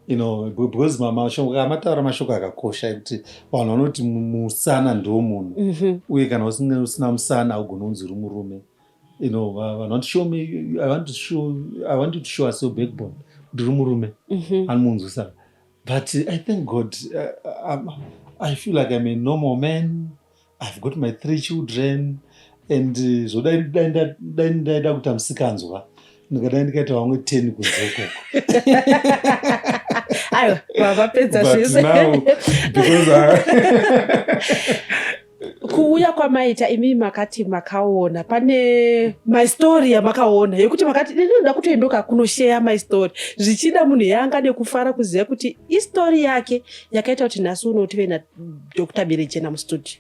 [SPEAKER 2] because mashoko amataura mashoko akakosha ekuti vanhu vanoti musana ndo munhu uye kana usina musana haugoni kunzi uri murume. Vanhu vanoti, "Show me, I want you to show us your backbone kuti uri murume." Anomunzwisa. But I thank God. I feel like I'm a normal man. I've got my three children and zvodai dai ndaida kuita musikanzwa, ndingadai ndikaita vamwe 10 kunze ukoko.
[SPEAKER 1] Aiwa, vavapedza zvese.
[SPEAKER 2] Now, because
[SPEAKER 1] Kuuya kwamaita imi, makati makaona pane my story yamakaona yekuti makati ndinoda kutoendoka kunosheya my story. Zvichida munhu yaangade kufara kuziva kuti istory yake yakaita kuti nhasi uno tive naDr Berejena mustudio.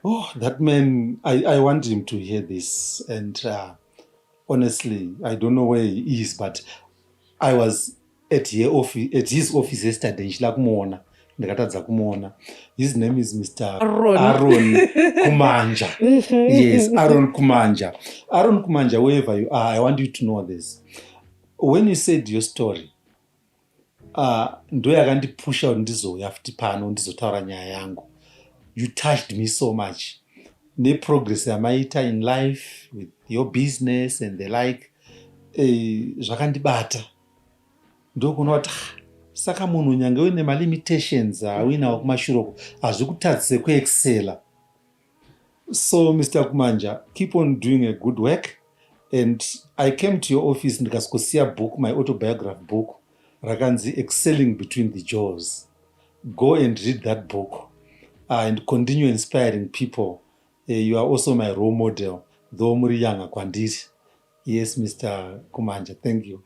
[SPEAKER 2] Oh, that man, I want him to hear this. And honestly, I don't know where he is, but I was at his office yesterday ndichida kumuona, ndikatadza kumuona. His name is Mr.
[SPEAKER 1] Aaron.
[SPEAKER 2] Aaron Kumanja. Yes, Aaron Kumanja. Aaron Kumanja, wherever you are, I want you to know this. When you said your story, ndo yakandipusha kuti ndizouya futi pano ndizotaura nyaya yangu. You touched me so much neprogress yamaita in life with your business and the like. Zvakandibata, ndokuona kuti, ah, saka munhu nyange uine malimitations auinawo kumashure uko, hazvikutadzise kuexcela. So Mr. Kumanja, keep on doing a good work. And I came to your office ndikasvikosiya book, my autobiography book rakanzi Excelling Between the Jaws. Go and read that book and continue inspiring people. You are also my role model, though muri younger kwandiri. Yes, Mr. Kumanja, thank you.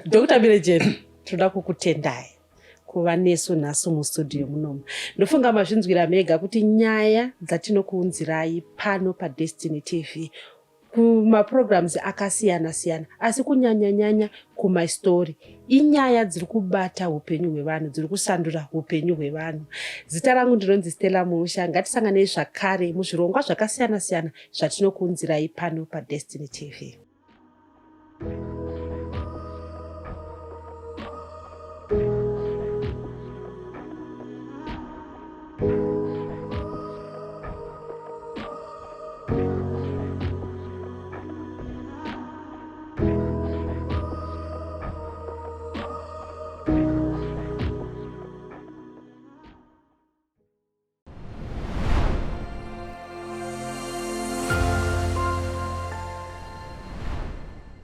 [SPEAKER 1] Dr Berejena, tinoda kukutendai kuva nesu nhasi mustudio munomu. Ndofunga mazvinzwira mega kuti nyaya dzatinokuunzirai pano paDestiny TV kumaprograms akasiyana siyana, asi kunyanyanyanya kuMy Story, inyaya dziri kubata upenyu hwevanhu, dziri kusandura upenyu hwevanhu. Zita rangu ndinonzi Stella Musha. Ngatisanganei zvakare muzvirongwa zvakasiyana siyana zvatinokuunzirai pano paDestiny TV.